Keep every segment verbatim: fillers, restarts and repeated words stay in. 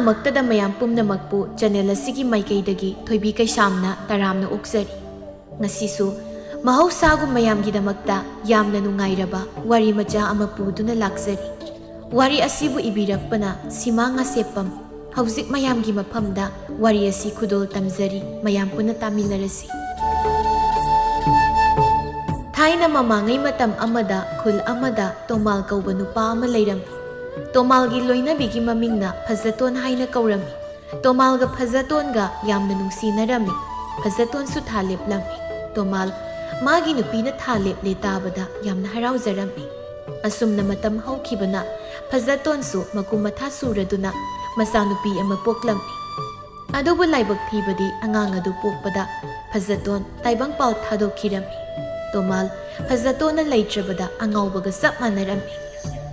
ꯃꯛꯇꯗ ꯃꯌꯥꯝ ꯄꯨꯝꯅꯃꯛꯄꯨ ꯆꯦꯅꯦꯜ ꯑꯁꯤꯒꯤ ꯃꯥꯏꯀꯩꯗꯒꯤ ꯊꯣꯏꯕꯤ ꯀꯩꯁꯥꯝꯅ ꯇꯔꯥꯝꯅ ꯑꯣꯛꯆꯔꯤ꯫ ꯉꯁꯤꯁꯨ ꯃꯍꯧꯁꯥꯒꯨꯝ ꯃꯌꯥꯝꯒꯤꯗꯃꯛꯇ ꯌꯥꯝꯅ ꯅꯨꯡꯉꯥꯏꯔꯕ ꯋꯥꯔꯤ ꯃꯆꯥ ꯑꯃ ꯄꯨꯗꯨꯅ ꯂꯥꯛꯆꯔꯤ꯫ ꯋꯥꯔꯤ ꯑꯁꯤꯕꯨ ꯏꯕꯤꯔꯛꯄꯅ ꯁꯤꯃꯥ ꯉꯥꯁꯦꯞꯄꯝ꯫ ꯍꯧꯖꯤꯛ ꯃꯌꯥꯝꯒꯤ ꯃꯐꯝꯗ ꯋꯥꯔꯤ ꯑꯁꯤ ꯈꯨꯗꯣꯜ ꯇꯝꯖꯔꯤ, ꯃꯌꯥꯝ ꯄꯨꯟꯅ ꯇꯥꯃꯤꯟꯅꯔꯁꯤ꯫ ꯊꯥꯏꯅ ꯃꯃꯥꯡꯉꯩ ꯃꯇꯝ ꯑꯃꯗ ꯈꯨꯜ ꯑꯃꯗ ꯇꯣꯃꯥꯜ ꯀꯧꯕ ꯅꯨꯄꯥ ꯑꯃ ꯂꯩꯔꯝꯃꯤ꯫ ꯇꯣꯃꯥꯜꯒꯤ ꯂꯣꯏꯅꯕꯤꯒꯤ ꯃꯃꯤꯡꯅ ꯐꯖꯇꯣꯟ ꯍꯥꯏꯅ ꯀꯧꯔꯝꯃꯤ꯫ ꯇꯣꯃꯥꯜꯒ ꯐꯖꯇꯣꯟꯒ ꯌꯥꯝꯅ ꯅꯨꯡꯁꯤꯅꯔꯝꯃꯤ꯫ ꯐꯖꯇꯣꯟꯁꯨ ꯊꯥ ꯂꯦꯞꯂꯝꯃꯤ꯫ ꯇꯣꯃꯥꯜ ꯃꯥꯒꯤ ꯅꯨꯄꯤꯅ ꯊꯥ ꯂꯦꯞꯂꯦ ꯇꯥꯕꯗ ꯌꯥꯝꯅ ꯍꯔꯥꯎꯖꯔꯝꯃꯤ꯫ ꯑꯁꯨꯝꯅ ꯃꯇꯝ ꯍꯧꯈꯤꯕꯅ ꯐꯖꯇꯣꯟꯁꯨ ꯃꯀꯨ ꯃꯊꯥ ꯁꯨꯔꯗꯨꯅ ꯃꯆꯥꯅꯨꯄꯤ ꯑꯃ ꯄꯣꯛꯂꯝꯃꯤ꯫ ꯑꯗꯨꯕꯨ ꯂꯥꯏꯕꯛ ꯊꯤꯕꯗꯤ ꯑꯉꯥꯡ ꯑꯗꯨ ꯄꯣꯛꯄꯗ ꯐꯖꯇꯣꯟ ꯇꯥꯏꯕꯪꯄꯥꯜ ꯊꯥꯗꯣꯛꯈꯤꯔꯝꯃꯤ꯫ ꯇꯣꯃꯥꯜ ꯐꯖꯇꯣꯟꯅ ꯂꯩꯇ꯭ꯔꯕꯗ ꯑꯉꯥꯎꯕꯒ ꯆꯞ ꯃꯥꯟꯅꯔꯝꯃꯤ꯫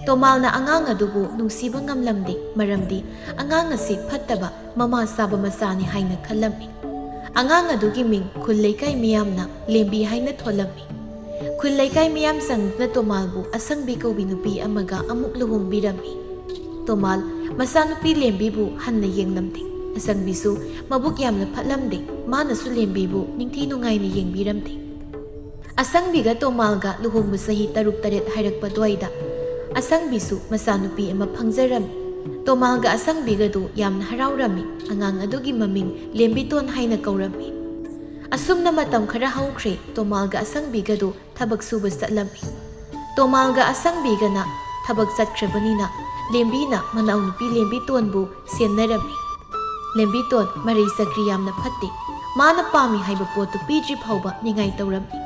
ꯇꯣꯃꯥꯜꯅ ꯑꯉꯥꯡ ꯑꯗꯨꯕꯨ ꯅꯨꯡꯁꯤꯕ ꯉꯝꯂꯝꯗꯦ, ꯃꯔꯝꯗꯤ ꯑꯉꯥꯡ ꯑꯁꯤ ꯐꯠꯇꯕ ꯃꯃꯥ ꯆꯥꯕ ꯃꯆꯥꯅꯤ ꯍꯥꯏꯅ ꯈꯜꯂꯝꯃꯤ꯫ ꯑꯉꯥꯡ ꯑꯗꯨꯒꯤ ꯃꯤꯡ ꯈꯨꯜ ꯂꯩꯀꯥꯏ ꯃꯤꯌꯥꯝꯅ ꯂꯦꯝꯕꯤ ꯍꯥꯏꯅ ꯊꯣꯜꯂꯝꯃꯤ꯫ ꯈꯨꯜ ꯂꯩꯀꯥꯏ ꯃꯤꯌꯥꯝ ꯆꯪꯗꯨꯅ ꯇꯣꯃꯥꯜꯕꯨ ꯑꯁꯪꯕꯤ ꯀꯧꯕꯤ ꯅꯨꯄꯤ ꯑꯃꯒ ꯑꯃꯨꯛ ꯂꯨꯍꯣꯡꯕꯤꯔꯝꯃꯤ꯫ ꯇꯣꯃꯥꯜ ꯃꯆꯥꯅꯨꯄꯤ ꯂꯦꯝꯕꯤꯕꯨ ꯍꯟꯅ ꯌꯦꯡꯂꯝꯗꯦ꯫ ꯑꯁꯪꯕꯤꯁꯨ ꯃꯕꯨꯛ ꯌꯥꯝꯅ ꯐꯠꯂꯝꯗꯦ꯫ ꯃꯥꯅꯁꯨ ꯂꯦꯝꯕꯤꯕꯨ ꯅꯤꯡꯊꯤ ꯅꯨꯡꯉꯥꯏꯅ ꯌꯦꯡꯕꯤꯔꯝꯗꯦ꯫ ꯑꯁꯪꯕꯤꯒ ꯇꯣꯃꯥꯜꯒ ꯂꯨꯍꯣꯡꯕ ꯆꯍꯤ ꯇꯔꯨꯛ ꯇꯔꯦꯠ ꯍꯥꯏꯔꯛꯄ ꯑꯗꯨꯋꯥꯏꯗ ꯑꯁꯪꯕꯤꯁꯨ ꯃꯆꯥꯅꯨꯄꯤ ꯑꯃ ꯐꯪꯖꯔꯝꯃꯤ꯫ ꯇꯣꯃꯥꯜꯒ ꯑꯁꯪꯕꯤꯒꯗꯨ ꯌꯥꯝꯅ ꯍꯔꯥꯎꯔꯝꯃꯤ꯫ ꯑꯉꯥꯡ ꯑꯗꯨꯒꯤ ꯃꯃꯤꯡ ꯂꯦꯝꯕꯤꯇꯣꯟ ꯍꯥꯏꯅ ꯀꯧꯔꯝꯃꯤ꯫ ꯑꯁꯨꯝꯅ ꯃꯇꯝ ꯈꯔ ꯍꯧꯈ꯭ꯔꯦ꯫ ꯇꯣꯃꯥꯜꯒ ꯑꯁꯪꯕꯤꯒꯗꯨ ꯊꯕꯛ ꯁꯨꯕ ꯆꯠꯂꯝꯃꯤ꯫ ꯇꯣꯃꯥꯜꯒ ꯑꯁꯪꯕꯤꯒꯅ ꯊꯕꯛ ꯆꯠꯈ꯭ꯔꯕꯅꯤꯅ ꯂꯦꯝꯕꯤꯅ ꯃꯅꯥꯎꯅꯨꯄꯤ ꯂꯦꯝꯕꯤꯇꯣꯟꯕꯨ ꯁꯦꯟꯅꯔꯝꯃꯤ꯫ ꯂꯦꯝꯕꯤꯇꯣꯟ ꯃꯔꯩ ꯆꯀ꯭ꯔꯤ ꯌꯥꯝꯅ ꯐꯠꯇꯦ꯫ ꯃꯥꯅ ꯄꯥꯝꯃꯤ ꯍꯥꯏꯕ ꯄꯣꯠꯇꯨ ꯄꯤꯗ꯭ꯔꯤ ꯐꯥꯎꯕ ꯅꯤꯡꯉꯥꯏ ꯇꯧꯔꯝꯃꯤ꯫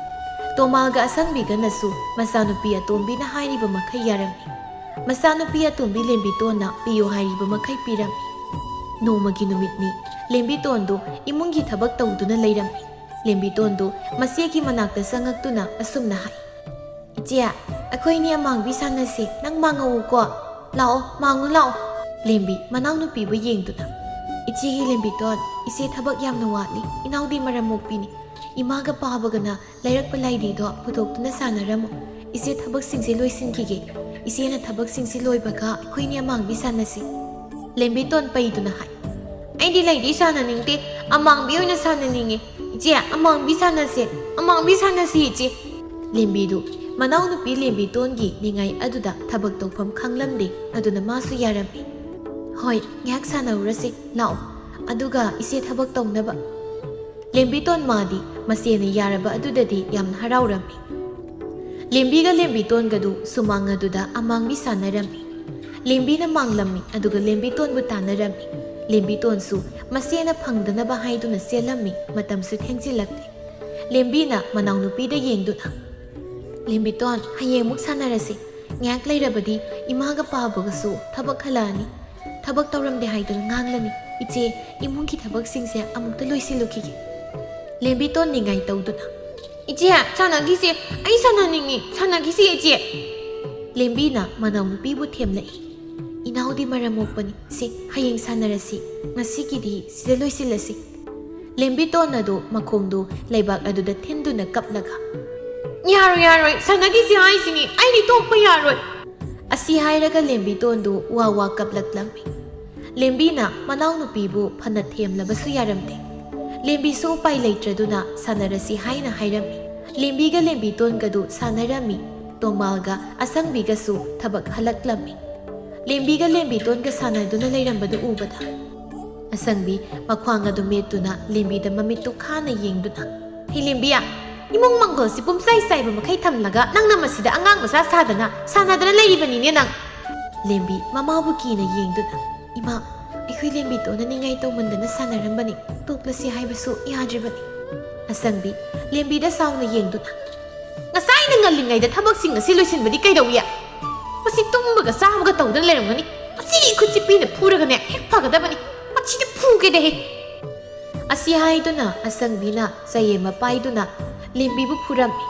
ꯇꯣꯃꯥꯜꯒ ꯑꯁꯪꯕꯤꯒꯅꯁꯨ ꯃꯆꯥꯅꯨꯄꯤ ꯑꯇꯣꯝꯕꯤꯅ ꯍꯥꯏꯔꯤꯕ ꯃꯈꯩ ꯌꯥꯔꯝꯃꯤ꯫ ꯃꯆꯥꯅꯨꯄꯤ ꯑꯇꯣꯝꯕꯤ ꯂꯦꯝꯕꯤꯇꯣꯟꯅ ꯄꯤꯌꯨ ꯍꯥꯏꯔꯤꯕ ꯃꯈꯩ ꯄꯤꯔꯝꯃꯤ꯫ ꯅꯣꯡꯃꯒꯤ ꯅꯨꯃꯤꯠꯅꯤ꯫ ꯂꯦꯝꯕꯤꯇꯣꯟꯗꯨ ꯏꯃꯨꯡꯒꯤ ꯊꯕꯛ ꯇꯧꯗꯨꯅ ꯂꯩꯔꯝꯃꯤ꯫ ꯂꯦꯝꯕꯤꯇꯣꯟꯗꯨ ꯃꯆꯦꯒꯤ ꯃꯅꯥꯛꯇ ꯆꯪꯉꯛꯇꯨꯅ ꯑꯁꯨꯝꯅ ꯍꯥꯏ, "ꯏꯆꯦ, ꯑꯩꯈꯣꯏꯅꯤ ꯑꯃꯥꯡꯕꯤ ꯁꯥꯟꯅꯁꯤ꯫ ꯅꯪ ꯃꯥꯡꯉꯛꯎꯀꯣ꯫ ꯂꯥꯛꯑꯣ, ꯃꯥꯡꯉꯨ ꯂꯥꯛꯑꯣ꯫" ꯂꯦꯝꯕꯤ ꯃꯅꯥꯎꯅꯨꯄꯤꯕꯨ ꯌꯦꯡꯗꯨꯅ, "ꯏꯆꯦꯒꯤ ꯂꯦꯝꯕꯤꯇꯣꯟ, ꯏꯆꯦ ꯊꯕꯛ ꯌꯥꯝꯅ ꯋꯥꯠꯂꯤ꯫ ꯏꯅꯥꯎꯗꯤ ꯃꯔꯝ ꯃꯣꯛꯄꯤꯅꯤ꯫ ꯏꯃꯥꯒ ꯄꯥꯕꯒꯅ ꯂꯩꯔꯛꯄ ꯂꯥꯏꯙꯤꯗꯣ ꯄꯨꯊꯣꯛꯇꯨꯅ ꯁꯥꯟꯅꯔꯝꯃꯨ꯫ ꯏꯆꯦ ꯊꯕꯛꯁꯤꯡꯁꯦ ꯂꯣꯏꯁꯤꯟꯈꯤꯒꯦ꯫ ꯏꯆꯦꯅ ꯊꯕꯛꯁꯤꯡꯁꯦ ꯂꯣꯏꯕꯒ ꯑꯩꯈꯣꯏꯅꯤ ꯑꯃꯥꯡꯕꯤ ꯁꯥꯟꯅꯁꯤ꯫" ꯂꯦꯝꯕꯤꯇꯣꯟ ꯄꯩꯗꯨꯅ ꯍꯥꯏ, "ꯑꯩꯗꯤ ꯂꯩꯗꯤ ꯁꯥꯟꯅꯅꯤꯡꯗꯦ, ꯑꯃꯥꯡꯕꯤ ꯑꯣꯏꯅ ꯁꯥꯟꯅꯅꯤꯡꯉꯤ꯫ ꯏꯆꯦ, ꯑꯃꯥꯡꯕꯤ ꯁꯥꯟꯅꯁꯦ, ꯑꯃꯥꯡꯕꯤ ꯁꯥꯟꯅꯁꯤ ꯏꯆꯦ꯫" ꯂꯦꯝꯕꯤꯗꯨ ꯃꯅꯥꯎꯅꯨꯄꯤ ꯂꯦꯝꯕꯤꯇꯣꯟꯒꯤ ꯅꯤꯡꯉꯥꯏ ꯑꯗꯨꯗ ꯊꯕꯛ ꯇꯧꯐꯝ ꯈꯪꯂꯝꯗꯦ, ꯑꯗꯨꯅ ꯃꯥꯁꯨ ꯌꯥꯔꯝꯃꯤ꯫ "ꯍꯣꯏ, ꯉꯥꯏꯍꯥꯛ ꯁꯥꯟꯅꯧꯔꯁꯤ, ꯂꯥꯛꯑꯣ, ꯑꯗꯨꯒ ꯏꯆꯦ ꯊꯕꯛ ꯇꯧꯅꯕ꯫" ꯂꯦꯝꯕꯤꯇꯣꯟ ꯃꯥꯗꯤ ꯃꯆꯦꯅ ꯌꯥꯔꯕ ꯑꯗꯨꯗꯗꯤ ꯌꯥꯝꯅ ꯍꯔꯥꯎꯔꯝꯃꯤ꯫ ꯂꯦꯝꯕꯤꯒ ꯂꯦꯝꯕꯤꯇꯣꯟꯒꯗꯨ ꯁꯨꯃꯥꯡ ꯑꯗꯨꯗ ꯑꯃꯥꯡꯕꯤ ꯁꯥꯟꯅꯔꯝꯃꯤ꯫ ꯂꯦꯝꯕꯤꯅ ꯃꯥꯡꯂꯝꯃꯤ, ꯑꯗꯨꯒ ꯂꯦꯝꯕꯤꯇꯣꯟꯕꯨ ꯇꯥꯟꯅꯔꯝꯃꯤ꯫ ꯂꯦꯝꯕꯤꯇꯣꯟꯁꯨ ꯃꯆꯦꯅ ꯐꯪꯗꯅꯕ ꯍꯥꯏꯗꯨꯅ ꯆꯦꯜꯂꯝꯃꯤ꯫ ꯃꯇꯝꯁꯨ ꯊꯦꯡꯖꯤꯜꯂꯛꯂꯦ꯫ ꯂꯦꯝꯕꯤꯅ ꯃꯅꯥꯎꯅꯨꯄꯤꯗ ꯌꯦꯡꯗꯨꯅ, "ꯂꯦꯝꯕꯤꯇꯣꯟ, ꯍꯌꯦꯡ ꯑꯃꯨꯛ ꯁꯥꯟꯅꯔꯁꯤ꯫ ꯉꯥꯏꯍꯥꯛ ꯂꯩꯔꯕꯗꯤ ꯏꯃꯥꯒ ꯄꯥꯕꯒꯁꯨ ꯊꯕꯛ ꯍꯜꯂꯛꯑꯅꯤ꯫ ꯊꯕꯛ ꯇꯧꯔꯝꯗꯦ ꯍꯥꯏꯗꯨꯅ ꯉꯥꯡꯂꯅꯤ꯫ ꯏꯆꯦ, ꯏꯃꯨꯡꯒꯤ ꯊꯕꯛꯁꯤꯡꯁꯦ ꯑꯃꯨꯛꯇ ꯂꯣꯏꯁꯤꯜꯂꯨꯈꯤꯒꯦ꯫" ꯂꯦꯝꯕꯤꯇꯣꯟ ꯅꯤꯡꯉꯥꯏ ꯇꯧꯗꯨꯅ, "ꯏꯆꯦ, ꯁꯥꯟꯅꯈꯤꯁꯦ꯫ ꯑꯩ ꯁꯥꯟꯅꯅꯤꯡꯉꯤ꯫ ꯁꯥꯟꯅꯈꯤꯁꯦ, ꯏꯆꯦ꯫" ꯂꯦꯝꯕꯤꯅ ꯃꯅꯥꯎꯅꯨꯄꯤꯕꯨ ꯊꯦꯝꯂꯛꯏ꯫ "ꯏꯅꯥꯎꯗꯤ ꯃꯔꯝ ꯃꯣꯛꯄꯅꯤ꯫ ꯁꯦ, ꯍꯌꯦꯡ ꯁꯥꯟꯅꯔꯁꯤ꯫ ꯉꯁꯤꯒꯤꯗꯤ ꯁꯤꯗ ꯂꯣꯏꯁꯤꯜꯂꯁꯤ꯫" ꯂꯦꯝꯕꯤꯇꯣꯟ ꯑꯗꯨ ꯃꯈꯣꯡꯗꯨ ꯂꯩꯕꯥꯛ ꯑꯗꯨꯗ ꯊꯤꯟꯗꯨꯅ ꯀꯞꯂꯒ, "ꯌꯥꯔꯣꯏ, ꯌꯥꯔꯣꯏ, ꯁꯥꯟꯅꯈꯤꯁꯤ ꯍꯥꯏꯁꯤꯅꯤ, ꯑꯩꯗꯤ ꯇꯣꯛꯄ ꯌꯥꯔꯣꯏ꯫" ꯑꯁꯤ ꯍꯥꯏꯔꯒ ꯂꯦꯝꯕꯤꯇꯣꯟꯗꯨ ꯋꯥ ꯋꯥ ꯀꯞꯂꯛꯂꯝꯃꯤ꯫ ꯂꯦꯝꯕꯤꯅ ꯃꯅꯥꯎꯅꯨꯄꯤꯕꯨ ꯐꯅ ꯊꯦꯝꯂꯕꯁꯨ ꯌꯥꯔꯝꯗꯦ꯫ ꯂꯦꯝꯕꯤꯁꯨ ꯎꯄꯥꯏ ꯂꯩꯇ꯭ꯔꯗꯨꯅ ꯁꯥꯟꯅꯔꯁꯤ ꯍꯥꯏꯅ ꯍꯥꯏꯔꯝꯃꯤ꯫ ꯂꯦꯝꯕꯤꯒ ꯂꯦꯝꯕꯤꯇꯣꯟꯒꯗꯨ ꯁꯥꯟꯅꯔꯝꯃꯤ꯫ ꯇꯣꯡꯕꯥꯜꯒ ꯑꯁꯪꯕꯤꯒꯁꯨ ꯊꯕꯛ ꯍꯜꯂꯛꯂꯝꯃꯤ꯫ ꯂꯦꯝꯕꯤꯒ ꯂꯦꯝꯕꯤꯇꯣꯟꯒ ꯁꯥꯟꯅꯗꯨꯅ ꯂꯩꯔꯝꯕꯗꯨ ꯎꯕꯗ, ꯑꯁꯪꯕꯤ ꯃꯈ꯭ꯋꯥꯡ ꯑꯗꯨ ꯃꯦꯠꯇꯨꯅ ꯂꯦꯝꯕꯤꯗ ꯃꯃꯤꯠꯇꯨ ꯈꯥꯅ ꯌꯦꯡꯗꯨꯅ, "ꯍꯦ ꯂꯦꯝꯕꯤꯌꯥ, ꯏꯃꯨꯡ ꯃꯪꯒꯣꯜꯁꯤ ꯄꯨꯝꯆꯥꯏ ꯆꯥꯏꯕ ꯃꯈꯩ ꯊꯝꯂꯒ ꯅꯪꯅ ꯃꯁꯤꯗ ꯑꯉꯥꯡ ꯃꯆꯥ ꯁꯥꯗꯅ ꯁꯥꯟꯅꯗꯅ ꯂꯩꯔꯤꯕꯅꯤꯅꯦ ꯅꯪ?" ꯂꯦꯝꯕꯤ ꯃꯃꯥꯕꯨ ꯀꯤꯅ ꯌꯦꯡꯗꯨꯅ, "ꯏꯃꯥ, ꯑꯩꯈꯣꯏ ꯂꯦꯝꯕꯤꯇꯣꯟꯅ ꯅꯤꯡꯉꯥꯏ ꯇꯧꯃꯟꯗꯅ ꯁꯥꯟꯅꯔꯝꯕꯅꯤ, ꯇꯣꯛꯂꯁꯤ ꯍꯥꯏꯕꯁꯨ ꯌꯥꯗ꯭ꯔꯤꯕꯅꯤ꯫" ꯑꯁꯪꯕꯤ ꯂꯦꯝꯕꯤꯗ ꯁꯥꯎꯅ ꯌꯦꯡꯗꯨꯅ, "ꯉꯁꯥꯏꯅ ꯉꯜꯂꯤꯉꯩꯗ ꯊꯕꯛꯁꯤꯡ ꯑꯁꯤ ꯂꯣꯏꯁꯤꯟꯕꯗꯤ ꯀꯩꯗꯧꯏ? ꯃꯁꯤ ꯇꯨꯝꯕꯒ ꯆꯥꯕꯒ ꯇꯧꯗꯨꯅ ꯂꯩꯔꯝꯒꯅꯤ꯫ ꯃꯁꯤꯒꯤ ꯈꯨꯠꯁꯤ ꯄꯤꯅ ꯐꯨꯔꯒꯅꯦ ꯍꯦꯛ ꯐꯒꯗꯕꯅꯤ꯫ ꯃꯁꯤꯗꯤ ꯐꯨꯒꯦꯗꯦꯍꯦ꯫" ꯑꯁꯤ ꯍꯥꯏꯗꯨꯅ ꯑꯁꯪꯕꯤꯅ ꯆꯩ ꯑꯃ ꯄꯥꯏꯗꯨꯅ ꯂꯦꯝꯕꯤꯕꯨ ꯐꯨꯔꯝꯃꯤ꯫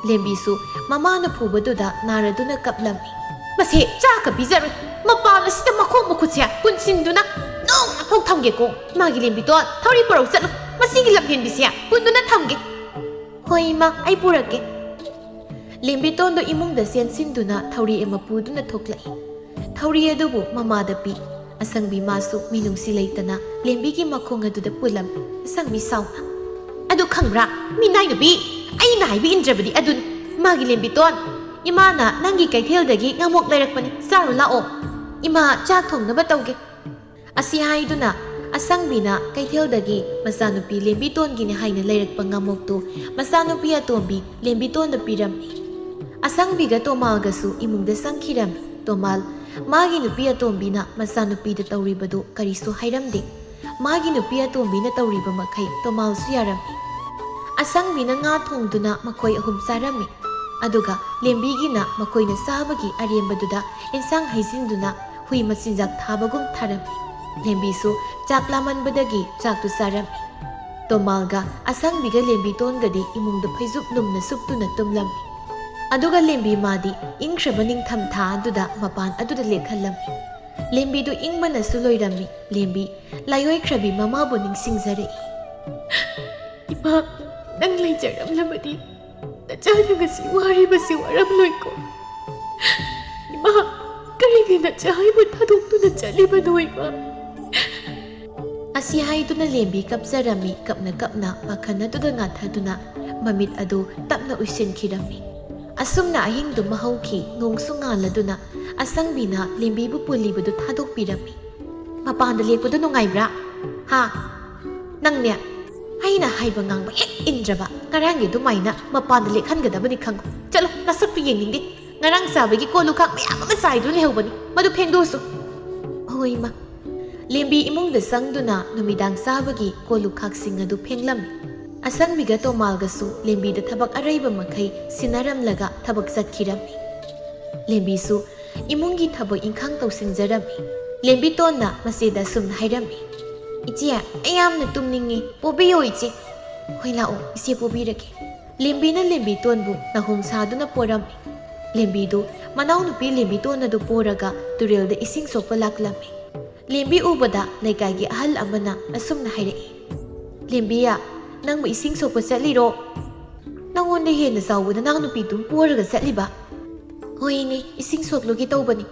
ꯂꯦꯝꯕꯤꯁꯨ ꯃꯃꯥꯅ ꯐꯨꯕꯗꯨꯗ ꯅꯥꯔꯗꯨꯅ ꯀꯞꯂꯝꯃꯤ꯫ "ꯃꯁꯦ ꯆꯥꯛꯀ ꯄꯤꯖꯔꯣꯏ꯫ ꯃꯄꯥꯟ ꯑꯁꯤꯗ ꯃꯈꯣꯡ ꯃꯈꯨꯠꯁꯦ ꯄꯨꯟꯁꯤꯟꯗꯨꯅ ꯅꯣꯡꯅ ꯐꯥꯎ ꯊꯝꯒꯦꯀꯣ꯫ ꯃꯥꯒꯤ ꯂꯦꯝꯕꯤꯇꯣꯟ ꯊꯧꯔꯤ ꯄꯨꯔꯛꯎ ꯆꯠꯂꯨ꯫ ꯃꯁꯤꯒꯤ ꯂꯝꯍꯦꯟꯕꯤꯁꯦ ꯄꯨꯟꯗꯨꯅ ꯊꯝꯒꯦ꯫" "ꯍꯣꯏ ꯏꯃꯥ, ꯑꯩ ꯄꯨꯔꯛꯀꯦ꯫" ꯂꯦꯝꯕꯤꯇꯣꯟꯗꯣ ꯏꯃꯨꯡꯗ ꯆꯦꯟꯁꯤꯟꯗꯨꯅ ꯊꯧꯔꯤ ꯑꯃ ꯄꯨꯗꯨꯅ ꯊꯣꯛꯂꯛꯏ꯫ ꯊꯧꯔꯤ ꯑꯗꯨꯕꯨ ꯃꯃꯥꯗ ꯄꯤ꯫ ꯑꯁꯪꯕꯤ ꯃꯥꯁꯨ ꯃꯤꯅꯨꯡꯁꯤ ꯂꯩꯇꯅ ꯂꯦꯝꯕꯤꯒꯤ ꯃꯈꯣꯡ ꯑꯗꯨꯗ ꯄꯨꯜꯂꯝꯃꯤ꯫ ꯑꯁꯪꯕꯤ ꯁꯥꯎꯅ, "ꯑꯗꯨ ꯈꯪꯕ꯭ꯔꯥ, ꯃꯤꯅꯥꯏ ꯅꯨꯄꯤ, ꯑꯩꯅ ꯍꯥꯏꯕ ꯏꯟꯗ꯭ꯔꯕꯗꯤ ꯑꯗꯨꯅꯤ ꯃꯥꯒꯤ ꯂꯦꯝꯕꯤꯇꯣꯟ꯫ ꯏꯃꯥꯅ ꯅꯪꯒꯤ ꯀꯩꯊꯦꯜꯗꯒꯤ ꯉꯥꯃꯣꯛ ꯂꯩꯔꯛꯄꯅꯤ, ꯆꯥꯔꯨ ꯂꯥꯛꯑꯣ꯫ ꯏꯃꯥ ꯆꯥꯛ ꯊꯣꯡꯅꯕ ꯇꯧꯒꯦ"꯫ ꯑꯁꯤ ꯍꯥꯏꯗꯨꯅ ꯑꯁꯪꯕꯤꯅ ꯀꯩꯊꯦꯜꯗꯒꯤ ꯃꯆꯥꯅꯨꯄꯤ ꯂꯦꯝꯕꯤꯇꯣꯟꯒꯤꯅꯤ ꯍꯥꯏꯅ ꯂꯩꯔꯛꯄ ꯉꯥꯃꯣꯛꯇꯨ ꯃꯆꯥꯅꯨꯄꯤ ꯑꯇꯣꯝꯕꯤ ꯂꯦꯝꯕꯤꯇꯣꯟꯗ ꯄꯤꯔꯝꯃꯤ꯫ ꯑꯁꯪꯕꯤꯒ ꯇꯣꯃꯥꯜꯒꯁꯨ ꯏꯃꯨꯡꯗ ꯆꯪꯈꯤꯔꯝꯃꯤ꯫ ꯇꯣꯃꯥꯜ, ꯃꯥꯒꯤ ꯅꯨꯄꯤ ꯑꯇꯣꯝꯕꯤꯅ ꯃꯆꯥꯅꯨꯄꯤꯗ ꯇꯧꯔꯤꯕꯗꯨ ꯀꯔꯤꯁꯨ ꯍꯥꯏꯔꯝꯗꯦ꯫ ꯃꯥꯒꯤ ꯅꯨꯄꯤ ꯑꯇꯣꯝꯕꯤꯅ ꯇꯧꯔꯤꯕ ꯃꯈꯩ ꯇꯣꯃꯥꯜꯁꯨ ꯌꯥꯔꯝꯃꯤ꯫ ꯑꯁꯪꯕꯤꯅ ꯉꯥ ꯊꯣꯡꯗꯨꯅ ꯃꯈꯣꯏ ꯑꯍꯨꯝ ꯆꯥꯔꯝꯃꯤ꯫ ꯑꯗꯨꯒ ꯂꯦꯝꯕꯤꯒꯤꯅ ꯃꯈꯣꯏꯅ ꯆꯥꯕꯒꯤ ꯑꯔꯦꯝꯕꯗꯨꯗ ꯏꯟꯁꯥꯡ ꯍꯩꯖꯤꯟꯗꯨꯅ ꯍꯨꯏ ꯃꯆꯤꯟꯖꯥꯛ ꯊꯥꯕꯒꯨꯝ ꯊꯥꯔꯝꯃꯤ꯫ ꯂꯦꯝꯕꯤꯁꯨ ꯆꯥꯛ ꯂꯥꯝꯃꯟꯕꯗꯒꯤ ꯆꯥꯛꯇꯨ ꯆꯥꯔꯝꯃꯤ꯫ ꯇꯣꯃꯥꯜꯒ ꯑꯁꯪꯕꯤꯒ ꯂꯦꯝꯕꯤꯇꯣꯟꯒꯗꯤ ꯏꯃꯨꯡꯗ ꯐꯩꯖꯨꯞ ꯂꯨꯝꯅ ꯁꯨꯞꯇꯨꯅ ꯇꯨꯝꯂꯝꯃꯤ꯫ ꯑꯗꯨꯒ ꯂꯦꯝꯕꯤ ꯃꯥꯗꯤ ꯏꯪꯈ꯭ꯔꯕ ꯅꯤꯡꯊꯝ ꯊꯥ ꯑꯗꯨꯗ ꯃꯄꯥꯟ ꯑꯗꯨꯗ ꯂꯦꯛꯍꯜꯂꯝꯃꯤ꯫ ꯂꯦꯝꯕꯤꯗꯨ ꯏꯪꯕꯅꯁꯨ ꯂꯣꯏꯔꯝꯃꯤ꯫ ꯂꯦꯝꯕꯤ ꯂꯥꯏꯑꯣꯏꯈ꯭ꯔꯕꯤ ꯃꯃꯥꯕꯨ ꯅꯤꯡꯁꯤꯡꯖꯔꯛꯏ꯫ "ꯏꯃꯥ, ꯅꯪ ꯂꯩꯖꯔꯝꯂꯕꯗꯤ ꯅꯆꯥꯅ ꯉꯁꯤ ꯋꯥꯔꯤꯕꯁꯤ ꯋꯥꯔꯝꯂꯣꯏꯀꯣ꯫ ꯏꯃꯥ, ꯀꯔꯤꯒꯤ ꯅꯆꯥ ꯑꯩꯕꯨ ꯊꯥꯗꯣꯛꯇꯨꯅ ꯆꯠꯂꯤꯕꯅꯣ, ꯏꯃꯥ?" ꯑꯁꯤ ꯍꯥꯏꯗꯨꯅ ꯂꯦꯝꯕꯤ ꯀꯞꯆꯔꯝꯃꯤ꯫ ꯀꯞꯅ ꯀꯞꯅ ꯄꯥꯈꯟ ꯑꯗꯨꯗ ꯉꯥꯊꯗꯨꯅ ꯃꯃꯤꯠ ꯑꯗꯨ ꯇꯞꯅ ꯎꯏꯁꯤꯟꯈꯤꯔꯝꯃꯤ꯫ ꯑꯁꯨꯝꯅ ꯑꯍꯤꯡꯗꯨꯃ ꯍꯧꯈꯤ꯫ ꯅꯣꯡꯁꯨ ꯉꯥꯜꯂꯗꯨꯅ ꯑꯁꯪꯕꯤꯅ ꯂꯦꯝꯕꯤꯕꯨ ꯄꯨꯜꯂꯤꯕꯗꯨ ꯊꯥꯗꯣꯛꯄꯤꯔꯝꯃꯤ꯫ "ꯃꯄꯥꯟꯗ ꯂꯦꯛꯄꯗꯨ ꯅꯨꯡꯉꯥꯏꯕ꯭ꯔꯥ? ꯍꯥ? ꯅꯪꯅꯦ, ꯑꯩꯅ ꯍꯥꯏꯕ ꯉꯥꯡꯕ ꯍꯦꯛ ꯏꯟꯗ꯭ꯔꯕ, ꯉꯔꯥꯡꯒꯤ ꯑꯗꯨꯃꯥꯏꯅ ꯃꯄꯥꯟꯗ ꯂꯦꯛꯍꯟꯒꯗꯕꯅꯤ ꯈꯪꯉꯨ꯫ ꯆꯠꯂꯣ, ꯅꯁꯛꯇꯨ ꯌꯦꯡꯅꯤꯡꯗꯦ꯫ ꯉꯔꯥꯡ ꯆꯥꯕꯒꯤ ꯀꯣꯜ ꯂꯨꯈꯥꯛ ꯃꯌꯥꯝ ꯑꯃ ꯆꯥꯏꯗꯨꯅ ꯂꯩꯍꯧꯕꯅꯤ, ꯃꯗꯨ ꯐꯦꯡꯗꯣꯛꯎꯁꯨ"꯫ "ꯍꯣꯏ, ꯏꯃꯥ"꯫ ꯂꯦꯝꯕꯤ ꯏꯃꯨꯡꯗ ꯆꯪꯗꯨꯅ ꯅꯨꯃꯤꯗꯥꯡ ꯆꯥꯕꯒꯤ ꯀꯣꯜ ꯂꯨꯈꯥꯛꯁꯤꯡ ꯑꯗꯨ ꯐꯦꯡꯂꯝꯃꯤ꯫ ꯑꯁꯪꯕꯤꯒ ꯇꯣꯃꯥꯜꯒꯁꯨ ꯂꯦꯝꯕꯤꯗ ꯊꯕꯛ ꯑꯔꯩꯕ ꯃꯈꯩ ꯁꯤꯟꯅꯔꯝꯂꯒ ꯊꯕꯛ ꯆꯠꯈꯤꯔꯝꯃꯤ꯫ ꯂꯦꯝꯕꯤꯁꯨ ꯏꯃꯨꯡꯒꯤ ꯊꯕꯛ ꯏꯪꯈꯥꯡ ꯇꯧꯁꯤꯟꯖꯔꯝꯃꯤ꯫ ꯂꯦꯝꯕꯤꯇꯣꯟꯅ ꯃꯆꯦꯗ ꯑꯁꯨꯝꯅ ꯍꯥꯏꯔꯝꯃꯤ, "ꯏꯆꯦ, ꯑꯩ ꯌꯥꯝꯅ ꯇꯨꯝꯅꯤꯡꯉꯤ, ꯄꯣꯕꯤꯌꯣ ꯏꯆꯦ"꯫ "ꯍꯣꯏ, ꯂꯥꯛꯑꯣ, ꯏꯆꯦ ꯄꯣꯕꯤꯔꯒꯦ"꯫ ꯂꯦꯝꯕꯤꯅ ꯂꯦꯝꯕꯤꯇꯣꯟꯕꯨ ꯅꯥꯍꯣꯡ ꯁꯥꯗꯨꯅ ꯄꯣꯔꯝꯃꯤ꯫ ꯂꯦꯝꯕꯤꯗꯨ ꯃꯅꯥꯎꯅꯨꯄꯤ ꯂꯦꯝꯕꯤꯇꯣꯟ ꯑꯗꯨ ꯄꯣꯔꯒ ꯇꯨꯔꯦꯜꯗ ꯏꯁꯤꯡ ꯁꯣꯛꯄ ꯂꯥꯛꯂꯝꯃꯤ꯫ ꯂꯦꯝꯕꯤ ꯎꯕꯗ ꯂꯩꯀꯥꯏꯒꯤ ꯑꯍꯜ ꯑꯃꯅ ꯑꯁꯨꯝꯅ ꯍꯥꯏꯔꯛꯏ, "ꯂꯦꯝꯕꯤꯌꯥ, ꯅꯪꯕꯨ ꯏꯁꯤꯡ ꯁꯣꯛꯄ ꯆꯠꯂꯤꯔꯣ? ꯅꯪꯉꯣꯟꯗ ꯍꯦꯟꯅ ꯆꯥꯎꯕ ꯅꯅꯥꯎꯅꯨꯄꯤꯗꯨ ꯄꯣꯔꯒ ꯆꯠꯂꯤꯕ?" "ꯍꯣꯏꯅꯦ, ꯏꯁꯤꯡ ꯁꯣꯛꯂꯨꯒꯦ ꯇꯧꯕꯅꯤ꯫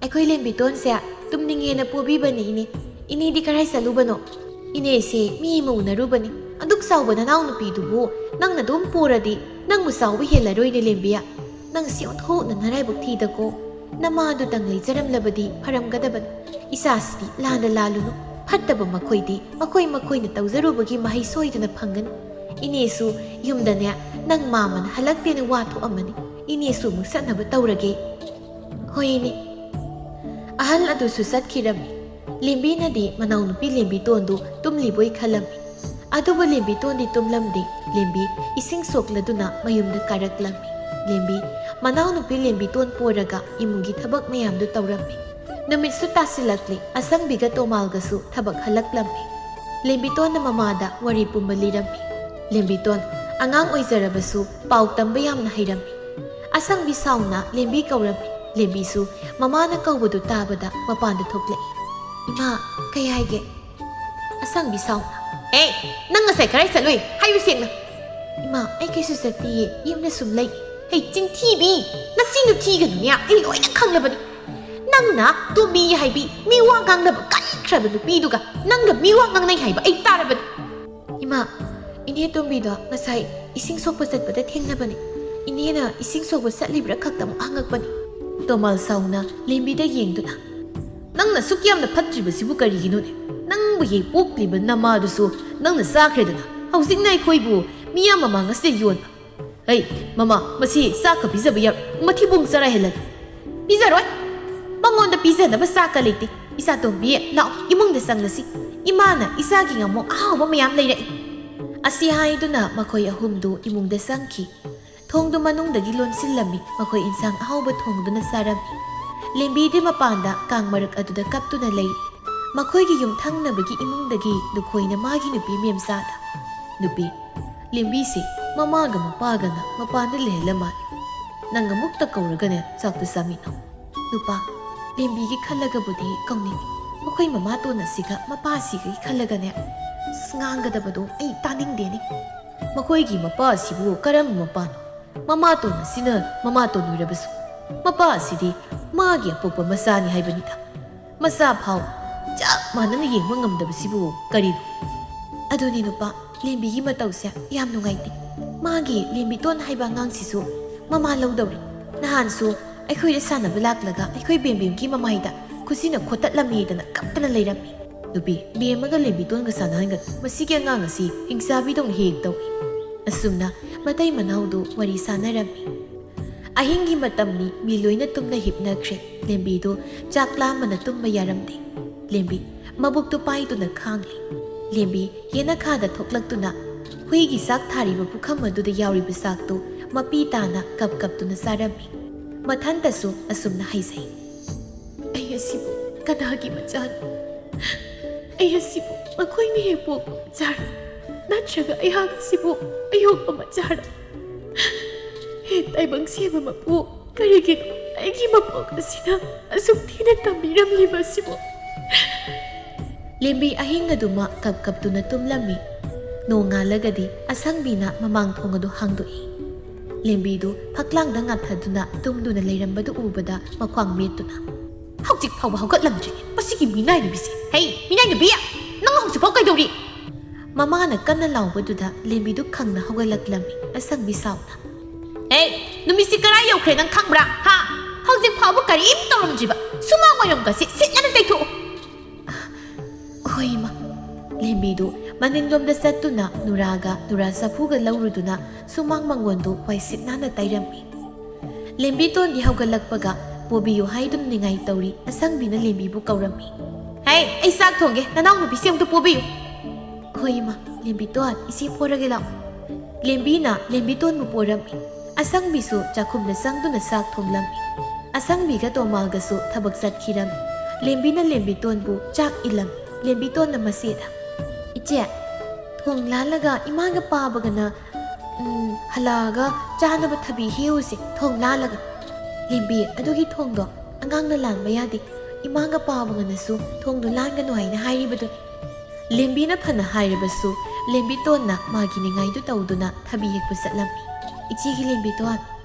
ꯑꯩꯈꯣꯏ ꯂꯦꯝꯕꯤꯇꯣꯟꯁꯦ ꯇꯨꯝꯅꯤꯡꯉꯦꯅ ꯄꯣꯕꯤꯕꯅꯤ, ꯏꯅꯦ꯫ ꯏꯅꯦꯗꯤ ꯀꯔꯥꯏ ꯆꯠꯂꯨꯕꯅꯣ? ꯏꯅꯦꯁꯦ ꯃꯤ ꯑꯃ ꯎꯅꯔꯨꯕꯅꯤ꯫ ꯑꯗꯨꯛ ꯆꯥꯎꯕ ꯅꯅꯥꯎꯅꯨꯄꯤꯗꯨꯕꯨ ꯅꯪꯅ ꯑꯗꯨꯝ ꯄꯣꯔꯗꯤ ꯅꯪꯕꯨ ꯆꯥꯎꯕ ꯍꯦꯜꯂꯔꯣꯏꯅꯦ, ꯂꯦꯝꯕꯤ꯫ ꯅꯪꯁꯤ ꯑꯣꯟꯊꯣꯛꯅ ꯅꯔꯥꯏꯕꯛ ꯊꯤꯗꯀꯣ꯫ ꯅꯃꯥꯗꯨꯇꯪ ꯂꯩꯖꯔꯝꯂꯕꯗꯤ ꯐꯔꯝꯒꯗꯕꯅꯤ꯫ ꯏꯆꯥꯁꯤꯗꯤ ꯂꯥꯟꯗ ꯂꯥꯜꯂꯨꯅꯨ꯫ ꯐꯠꯇꯕ ꯃꯈꯣꯏꯗꯤ ꯃꯈꯣꯏ ꯃꯈꯣꯏꯅ ꯇꯧꯖꯔꯨꯕꯒꯤ ꯃꯍꯩ ꯁꯣꯏꯗꯅ ꯐꯪꯒꯅꯤ꯫ ꯏꯅꯦꯁꯨ ꯌꯨꯝꯗꯅꯦ ꯅꯪ ꯃꯥꯃꯅ ꯍꯜꯂꯛꯇꯦꯅ ꯋꯥ ꯊꯣꯛꯑꯝꯃꯅꯤ꯫ ꯏꯅꯦꯁꯨ ꯑꯃꯨꯛ ꯆꯠꯅꯕ ꯇꯧꯔꯒꯦ꯫ ꯍꯣꯏ, ꯏꯅꯦ꯫ ꯑꯍꯜ ꯑꯗꯨꯁꯨ ꯆꯠꯈꯤꯔꯝꯃꯤ꯫ ꯂꯦꯝꯕꯤꯅꯗꯤ ꯃꯅꯥꯎꯅꯨꯄꯤ ꯂꯦꯝꯕꯤꯇꯣꯟꯗꯨ ꯇꯨꯝꯂꯤꯕꯣꯏ ꯈꯜꯂꯝꯃꯤ꯫ ꯑꯗꯨꯕꯨ ꯂꯦꯝꯕꯤꯇꯣꯟꯗꯤ ꯇꯨꯝꯂꯝꯗꯦ꯫ ꯂꯦꯝꯕꯤ ꯏꯁꯤꯡ ꯁꯣꯛꯂꯗꯨꯅ ꯃꯌꯨꯝꯗ ꯀꯥꯔꯛꯂꯝꯃꯤ꯫ ꯂꯦꯝꯕꯤ ꯃꯅꯥꯎꯅꯨꯄꯤ ꯂꯦꯝꯕꯤꯇꯣꯟ ꯄꯣꯔꯒ ꯏꯃꯨꯡꯒꯤ ꯊꯕꯛ ꯃꯌꯥꯝꯗꯨ ꯇꯧꯔꯝꯃꯤ꯫ ꯅꯨꯃꯤꯠꯁꯨ ꯇꯥꯁꯤꯜꯂꯛꯂꯦ꯫ ꯑꯁꯪꯕꯤꯒ ꯇꯣꯃꯥꯜꯒꯁꯨ ꯊꯕꯛ ꯍꯜꯂꯛꯂꯝꯃꯤ꯫ ꯂꯦꯝꯕꯤꯇꯣꯟꯅ ꯃꯃꯥꯗ ꯋꯥꯔꯤ ꯄꯨꯝꯕ ꯂꯤꯔꯝꯃꯤ꯫ ꯂꯦꯝꯕꯤꯇꯣꯟ ꯑꯉꯥꯡ ꯑꯣꯏꯖꯔꯕꯁꯨ ꯄꯥꯎ ꯇꯝꯕ ꯌꯥꯝꯅ ꯍꯩꯔꯝꯃꯤ꯫ ꯑꯁꯪꯕꯤ ꯁꯥꯎꯅ ꯂꯦꯝꯕꯤ ꯀꯧꯔꯝꯃꯤ꯫ ꯂꯦꯝꯕꯤꯁꯨ ꯃꯃꯥꯅ ꯀꯧꯕꯗꯨ ꯇꯥꯕꯗ ꯃꯄꯥꯟꯗ ꯊꯣꯛꯂꯛꯏ꯫ "ꯏꯃꯥ, ꯀꯩ ꯍꯥꯏꯒꯦ?" ꯑꯁꯪꯕꯤ ꯁꯥꯎꯅ, "ꯑꯦ, ꯅꯪ ꯉꯁꯥꯏ ꯀꯗꯥꯏ ꯆꯠꯂꯨꯏ? ꯍꯥꯏꯌꯨ ꯁꯦꯡꯅ!" "ꯏꯃꯥ, ꯑꯩ ꯀꯩꯁꯨ ꯆꯠꯇꯤꯌꯦ, ꯌꯨꯝꯗ ꯁꯨꯝ ꯂꯩ꯫" "ꯍꯩ, ꯆꯤꯟꯊꯤꯕꯤ! ꯅꯆꯤꯟꯗꯨ ꯊꯤꯒꯅꯨꯅꯦ, ꯑꯩ ꯂꯣꯏꯅ ꯈꯪꯂꯕꯅꯤ꯫ ꯅꯪꯅ ꯇꯣꯝꯕꯤ ꯍꯥꯏꯕꯤ ꯃꯤꯋꯥ ꯉꯥꯡꯅꯕ ꯀꯟꯈ꯭ꯔꯕ ꯅꯨꯄꯤꯗꯨꯒ ꯅꯪꯒ ꯃꯤꯋꯥ ꯉꯥꯡꯅꯩ ꯍꯥꯏꯕ ꯑꯩ ꯇꯥꯔꯕꯅꯤ꯫" "ꯏꯃꯥ, ꯏꯅꯦ ꯇꯣꯝꯕꯤꯗꯣ ꯉꯁꯥꯏ ꯏꯁꯤꯡ ꯁꯣꯛꯄ ꯆꯠꯄꯗ ꯊꯦꯡꯅꯕꯅꯤ꯫ ꯏꯅꯦꯅ ꯏꯁꯤꯡ ꯁꯣꯛꯄ ꯆꯠꯂꯤꯕ꯭ꯔꯥ ꯈꯛꯇꯃꯛ ꯍꯪꯉꯛꯄꯅꯤ꯫" ꯇꯣꯃꯥꯜ ꯁꯥꯎꯅ ꯂꯦꯝꯕꯤꯗ ꯌꯦꯡꯗꯨꯅ, "ꯅꯪꯅ ꯁꯨꯛ ꯌꯥꯝꯅ ꯐꯠꯇ꯭ꯔꯤꯕꯁꯤꯕꯨ ꯀꯔꯤꯒꯤꯅꯣꯅꯦ? ꯅꯪꯕꯨ ꯍꯦꯛ ꯄꯣꯛꯂꯤꯕ ꯅꯃꯥꯗꯨꯁꯨ ꯅꯪꯅ ꯆꯥꯈ꯭ꯔꯦꯗꯅ꯫ ꯍꯧꯖꯤꯛꯅ ꯑꯩꯈꯣꯏꯕꯨ ꯃꯤꯌꯥꯝ ꯃꯃꯥꯡ ꯑꯁꯤꯗ ꯌꯣꯟꯕ꯫ ꯑꯩ, ꯃꯃꯥ, ꯃꯁꯤ ꯆꯥꯛꯀ ꯄꯤꯖꯕ ꯌꯥꯔꯣꯏ꯫ ꯃꯊꯤꯕꯣꯡ ꯆꯔꯥ ꯍꯦꯜꯍꯜꯂꯦ꯫" "ꯄꯤꯖꯔꯣꯏ꯫ ꯃꯉꯣꯟꯗ ꯄꯤꯖꯅꯕ ꯆꯥꯛꯀ ꯂꯩꯇꯦ꯫ ꯏꯆꯥ ꯇꯣꯝꯕꯤ, ꯂꯥꯛꯑꯣ, ꯏꯃꯨꯡꯗ ꯆꯪꯂꯁꯤ꯫ ꯏꯃꯥꯅ ꯏꯆꯥꯒꯤ ꯉꯥꯃꯣꯛ ꯑꯍꯥꯎꯕ ꯃꯌꯥꯝ ꯂꯩꯔꯛꯏ꯫" ꯑꯁꯤ ꯍꯥꯏꯗꯨꯅ ꯃꯈꯣꯏ ꯑꯍꯨꯝꯗꯨ ꯏꯃꯨꯡꯗ ꯆꯪꯈꯤ꯫ ꯊꯣꯡꯗꯨ ꯃꯅꯨꯡꯗꯒꯤ ꯂꯣꯟꯁꯤꯜꯂꯝꯃꯤ꯫ ꯃꯈꯣꯏ ꯏꯟꯁꯥꯡ ꯑꯍꯥꯎꯕ ꯊꯣꯡꯗꯨꯅ ꯆꯥꯔꯝꯃꯤ꯫ ꯂꯦꯝꯕꯤꯗꯤ ꯃꯄꯥꯟꯗ ꯀꯥꯡ ꯃꯔꯛ ꯑꯗꯨꯗ ꯀꯞꯇꯨꯅ ꯂꯩ꯫ ꯃꯈꯣꯏꯒꯤ ꯌꯨꯝꯊꯪꯅꯕꯒꯤ ꯏꯃꯨꯡꯗꯒꯤ ꯂꯨꯈꯣꯏꯅ ꯃꯥꯒꯤ ꯅꯨꯄꯤ ꯃꯦꯝꯆꯥꯗ, "ꯅꯨꯄꯤ, ꯂꯦꯝꯕꯤꯁꯤ ꯃꯃꯥꯒ ꯃꯄꯥꯒꯅ ꯃꯄꯥꯟꯗ ꯂꯩꯍꯜꯂ ꯃꯥꯜꯂꯦ꯫ ꯅꯪ ꯑꯃꯨꯛꯇ ꯀꯧꯔꯒꯅꯦ ꯆꯥꯛꯇꯨ ꯆꯥꯃꯤꯟꯅꯧ꯫" "ꯅꯨꯄꯥ, ꯂꯦꯝꯕꯤꯒꯤ ꯈꯜꯂꯒꯕꯨꯗꯤ ꯀꯧꯅꯤꯡꯉꯤ꯫ ꯃꯈꯣꯏ ꯃꯃꯥꯇꯣꯟ ꯑꯁꯤꯒ ꯃꯄꯥꯁꯤꯒꯒꯤ ꯈꯜꯂꯒꯅꯦ, ꯑꯁ, ꯉꯥꯡꯒꯗꯕꯗꯣ ꯑꯩ ꯇꯥꯅꯤꯡꯗꯦꯅꯦ꯫" "ꯃꯈꯣꯏꯒꯤ ꯃꯄꯥ ꯑꯁꯤꯕꯨ ꯀꯔꯝꯕ ꯃꯄꯥꯅꯣ? ꯃꯃꯥꯇꯣꯟ ꯑꯁꯤꯅ ꯃꯃꯥꯇꯣꯟ ꯑꯣꯏꯔꯕꯁꯨ, ꯃꯄꯥ ꯑꯁꯤꯗꯤ ꯃꯥꯒꯤ ꯑꯄꯣꯛꯄ ꯃꯆꯥꯅꯤ ꯍꯥꯏꯕꯅꯤꯗ꯫" ꯃꯆꯥ ꯐꯥꯎ ꯆꯞ ꯃꯥꯟꯅꯅ ꯌꯦꯡꯕ ꯉꯝꯗꯕꯁꯤꯕꯨ ꯀꯔꯤꯅꯣ? ꯑꯗꯨꯅꯤ ꯅꯨꯄꯥ, ꯂꯦꯝꯕꯤꯒꯤ ꯃꯇꯧꯁꯦ ꯌꯥꯝ ꯅꯨꯡꯉꯥꯏꯇꯦ꯫ ꯃꯥꯒꯤ ꯂꯦꯝꯕꯤꯇꯣꯟ ꯍꯥꯏꯕ ꯑꯉꯥꯡꯁꯤꯁꯨ ꯃꯃꯥ ꯂꯧꯗꯧꯔꯤ꯫ ꯅꯍꯥꯟꯁꯨ ꯑꯩꯈꯣꯏꯗ ꯁꯥꯟꯅꯕ ꯂꯥꯛꯂꯒ ꯑꯩꯈꯣꯏ ꯕꯦꯝꯕꯦꯝꯒꯤ ꯃꯃꯥꯏꯗ ꯈꯨꯖꯤꯅ ꯈꯣꯠꯇꯠꯂꯝꯃꯤꯗꯅ ꯀꯞꯇꯅ ꯂꯩꯔꯝꯃꯤ꯫ ꯅꯨꯄꯤ, ꯕꯦꯝꯃꯒ ꯂꯦꯝꯕꯤꯇꯣꯟꯒ ꯁꯥꯟꯅꯍꯟꯒꯅꯨ꯫ ꯃꯁꯤꯒꯤ ꯑꯉꯥꯡ ꯑꯁꯤ ꯍꯤꯡꯆꯥꯕꯤꯗꯧꯅ ꯍꯦꯛ ꯇꯧꯏ꯫ ꯑꯁꯨꯝꯅ ꯃꯇꯩ ꯃꯅꯥꯎꯗꯨ ꯋꯥꯔꯤ ꯁꯥꯟꯅꯔꯝꯃꯤ꯫ ꯑꯍꯤꯡꯒꯤ ꯃꯇꯝꯅꯤ, ꯃꯤ ꯂꯣꯏꯅ ꯇꯨꯝꯅ ꯍꯤꯞꯅꯈ꯭ꯔꯦ꯫ ꯂꯦꯝꯕꯤꯗꯨ ꯆꯥꯛ ꯂꯥꯝꯕꯅ ꯇꯨꯝꯕ ꯌꯥꯔꯝꯗꯦ꯫ ꯂꯦꯝꯕꯤ ꯃꯕꯨꯛꯇꯨ ꯄꯥꯏꯗꯨꯅ ꯈꯥꯡꯂꯤ꯫ ꯂꯦꯝꯕꯤ ꯌꯦꯅꯈꯥꯗ ꯊꯣꯛꯂꯛꯇꯨꯅ ꯍꯨꯏꯒꯤ ꯆꯥꯛ ꯊꯥꯔꯤꯕ ꯄꯨꯈꯝ ꯑꯗꯨꯗ ꯌꯥꯎꯔꯤꯕ ꯆꯥꯛꯇꯨ ꯃꯄꯤ ꯇꯥꯅ ꯀꯞ ꯀꯞꯇꯨꯅ ꯆꯥꯔꯝꯃꯤ꯫ ꯃꯊꯟꯇꯁꯨ ꯑꯁꯨꯝꯅ ꯍꯥꯏꯖꯩ꯫ "ꯑꯩ ꯑꯁꯤꯕꯨ ꯀꯅꯥꯒꯤ ꯃꯆꯥꯅꯣ? ꯑꯩ ꯑꯁꯤꯕꯨ ꯃꯈꯣꯏꯅ ꯍꯦꯛ ꯄꯣꯛꯄ ꯃꯆꯥꯔꯣ? ꯅꯠꯇ꯭ꯔꯒ ꯑꯩꯍꯥꯛ ꯑꯁꯤꯕꯨ ꯑꯌꯣꯛꯄ ꯃꯆꯥꯔꯣ? ꯍꯦ ꯇꯥꯏꯕꯪ ꯁꯦꯝꯕ ꯃꯄꯨ, ꯀꯔꯤꯒꯤꯅꯣ ꯑꯩꯒꯤ ꯃꯄꯣꯛ ꯑꯁꯤꯅ ꯑꯁꯨꯛ ꯊꯤꯅ ꯇꯝꯕꯤꯔꯝꯂꯤꯕ ꯑꯁꯤꯕꯨ?" ꯂꯦꯝꯕꯤ ꯑꯍꯤꯡ ꯑꯗꯨꯃꯛ ꯀꯞ ꯀꯞꯇꯨꯅ ꯇꯨꯝꯂꯝꯃꯤ꯫ ꯅꯣꯡꯉꯥꯜꯂꯒꯗꯤ ꯑꯁꯪꯕꯤꯅ ꯃꯃꯥꯡ ꯊꯣꯡ ꯑꯗꯨ ꯍꯥꯡꯗꯣꯛꯏ꯫ ꯂꯦꯝꯕꯤꯗꯨ ꯐꯛꯂꯥꯡꯗ ꯉꯥꯊꯗꯨꯅ ꯇꯨꯝꯗꯨꯅ ꯂꯩꯔꯝꯕꯗꯨ ꯎꯕꯗ ꯃꯈ꯭ꯋꯥꯡ ꯃꯦꯠꯇꯨꯅ, "ꯍꯧꯖꯤꯛ ꯐꯥꯎꯕ ꯍꯧꯒꯠꯂꯝꯗ꯭ꯔꯤ ꯃꯁꯤꯒꯤ ꯃꯤꯅꯥꯏ ꯅꯨꯄꯤꯁꯦ꯫ ꯍꯩ, ꯃꯤꯅꯥꯏ ꯅꯨꯄꯤ! ꯅꯪ ꯍꯧꯖꯤꯛ ꯐꯥꯎ ꯀꯩꯗꯧꯔꯤ?" ꯃꯃꯥꯅ ꯀꯟꯅ ꯂꯥꯎꯕꯗꯨꯗ ꯂꯦꯝꯕꯤꯗꯨ ꯈꯪꯅ ꯍꯧꯒꯠꯂꯛꯂꯝꯃꯤ꯫ ꯑꯁꯪꯕꯤ ꯁꯥꯎꯅ, "ꯍꯦ, ꯅꯨꯃꯤꯠꯁꯤ ꯀꯔꯥꯏ ꯌꯧꯈ꯭ꯔꯦ ꯅꯪ ꯈꯪꯕ꯭ꯔꯥ? ꯍꯥ? ꯍꯧꯖꯤꯛ ꯐꯥꯎꯕ ꯀꯔꯤꯝ ꯇꯧꯔꯝꯗ꯭ꯔꯤꯕ? ꯁꯨꯃꯥꯡ ꯋꯥꯏꯔꯝꯒꯁꯤ ꯁꯤꯠ ꯅꯥꯟꯅ ꯇꯩꯊꯣꯛꯎ!" "ꯍꯣꯏ, ꯏꯃꯥ꯫" ꯂꯦꯝꯕꯤꯗꯨ ꯃꯅꯤꯡꯂꯣꯝꯗ ꯆꯠꯇꯨꯅ ꯅꯨꯔꯥꯒ ꯅꯨꯔꯥ ꯆꯐꯨꯒ ꯂꯧꯔꯨꯗꯨꯅ ꯁꯨꯃꯥꯡ ꯃꯪꯒꯣꯟꯗꯨ ꯋꯥꯏ ꯁꯤꯠ ꯅꯥꯟꯅ ꯇꯩꯔꯝꯃꯤ꯫ ꯂꯦꯝꯕꯤꯇꯣꯟꯗꯤ ꯍꯧꯒꯠꯂꯛꯄꯒ ꯄꯣꯕꯤꯌꯨ ꯍꯥꯏꯗꯨꯅ ꯅꯤꯡꯉꯥꯏ ꯇꯧꯔꯤ꯫ ꯑꯁꯪꯕꯤꯅ ꯂꯦꯝꯕꯤꯕꯨ ꯀꯧꯔꯝꯃꯤ꯫ "ꯍꯦ, ꯑꯩ ꯆꯥꯛ ꯊꯣꯡꯒꯦ, ꯅꯅꯥꯎ ꯅꯨꯄꯤꯁꯤ ꯑꯃꯨꯛꯇ ꯄꯣꯕꯤꯌꯨ꯫" "ꯍꯣꯏ, ꯏꯃꯥ꯫" "ꯂꯦꯝꯕꯤꯇꯣꯟ, ꯏꯆꯦ ꯄꯣꯔꯒꯦ ꯂꯥꯛꯑꯣ꯫" ꯂꯦꯝꯕꯤꯅ ꯂꯦꯝꯕꯤꯇꯣꯟꯕꯨ ꯄꯣꯔꯝꯃꯤ꯫ ꯑꯁꯪꯕꯤꯁꯨ ꯆꯥꯛꯈꯨꯝꯗ ꯆꯪꯗꯨꯅ ꯆꯥꯛ ꯊꯣꯡꯂꯝꯃꯤ꯫ ꯑꯁꯪꯕꯤꯒ ꯇꯣꯃꯥꯒꯁꯨ ꯊꯕꯛ ꯆꯠꯈꯤꯔꯝꯃꯤ꯫ ꯂꯦꯝꯕꯤꯅ ꯂꯦꯝꯕꯤꯇꯣꯟꯕꯨ ꯆꯥꯛ ꯏꯜꯂꯝꯃꯤ꯫ ꯂꯦꯝꯕꯤꯇꯣꯟꯅ ꯃꯆꯦꯗ, "ꯏꯆꯦ, ꯊꯣꯡ ꯂꯥꯜꯂꯒ ꯏꯃꯥꯒ ꯄꯥꯕꯒꯅ, ꯎꯝ, ꯍꯜꯂꯛꯑꯒ ꯆꯥꯅꯕ ꯊꯕꯤ ꯍꯦꯛꯎꯁꯦ, ꯊꯣꯡ ꯂꯥꯜꯂꯒ꯫" "ꯂꯦꯝꯕꯤ, ꯑꯗꯨꯒꯤ ꯊꯣꯡꯗꯣ ꯑꯉꯥꯡꯅ ꯂꯥꯟꯕ ꯌꯥꯗꯦ꯫ ꯏꯃꯥꯒ ꯄꯥꯕꯒꯅꯁꯨ ꯊꯣꯡꯗꯣ ꯂꯥꯟꯒꯅꯨ ꯍꯥꯏꯅ ꯍꯥꯏꯔꯤꯕꯗꯨꯅꯤ꯫" ꯂꯦꯝꯕꯤꯅ ꯐꯅ ꯍꯥꯏꯔꯕꯁꯨ ꯂꯦꯝꯕꯤꯇꯣꯟꯅ ꯃꯥꯒꯤ ꯅꯤꯡꯉꯥꯏꯗꯨ ꯇꯧꯗꯨꯅ ꯊꯕꯤ ꯍꯦꯛꯄ ꯆꯠꯂꯝꯃꯤ꯫ "ꯏꯆꯦꯒꯤ ꯂꯦꯝꯕꯤꯇꯣꯟ,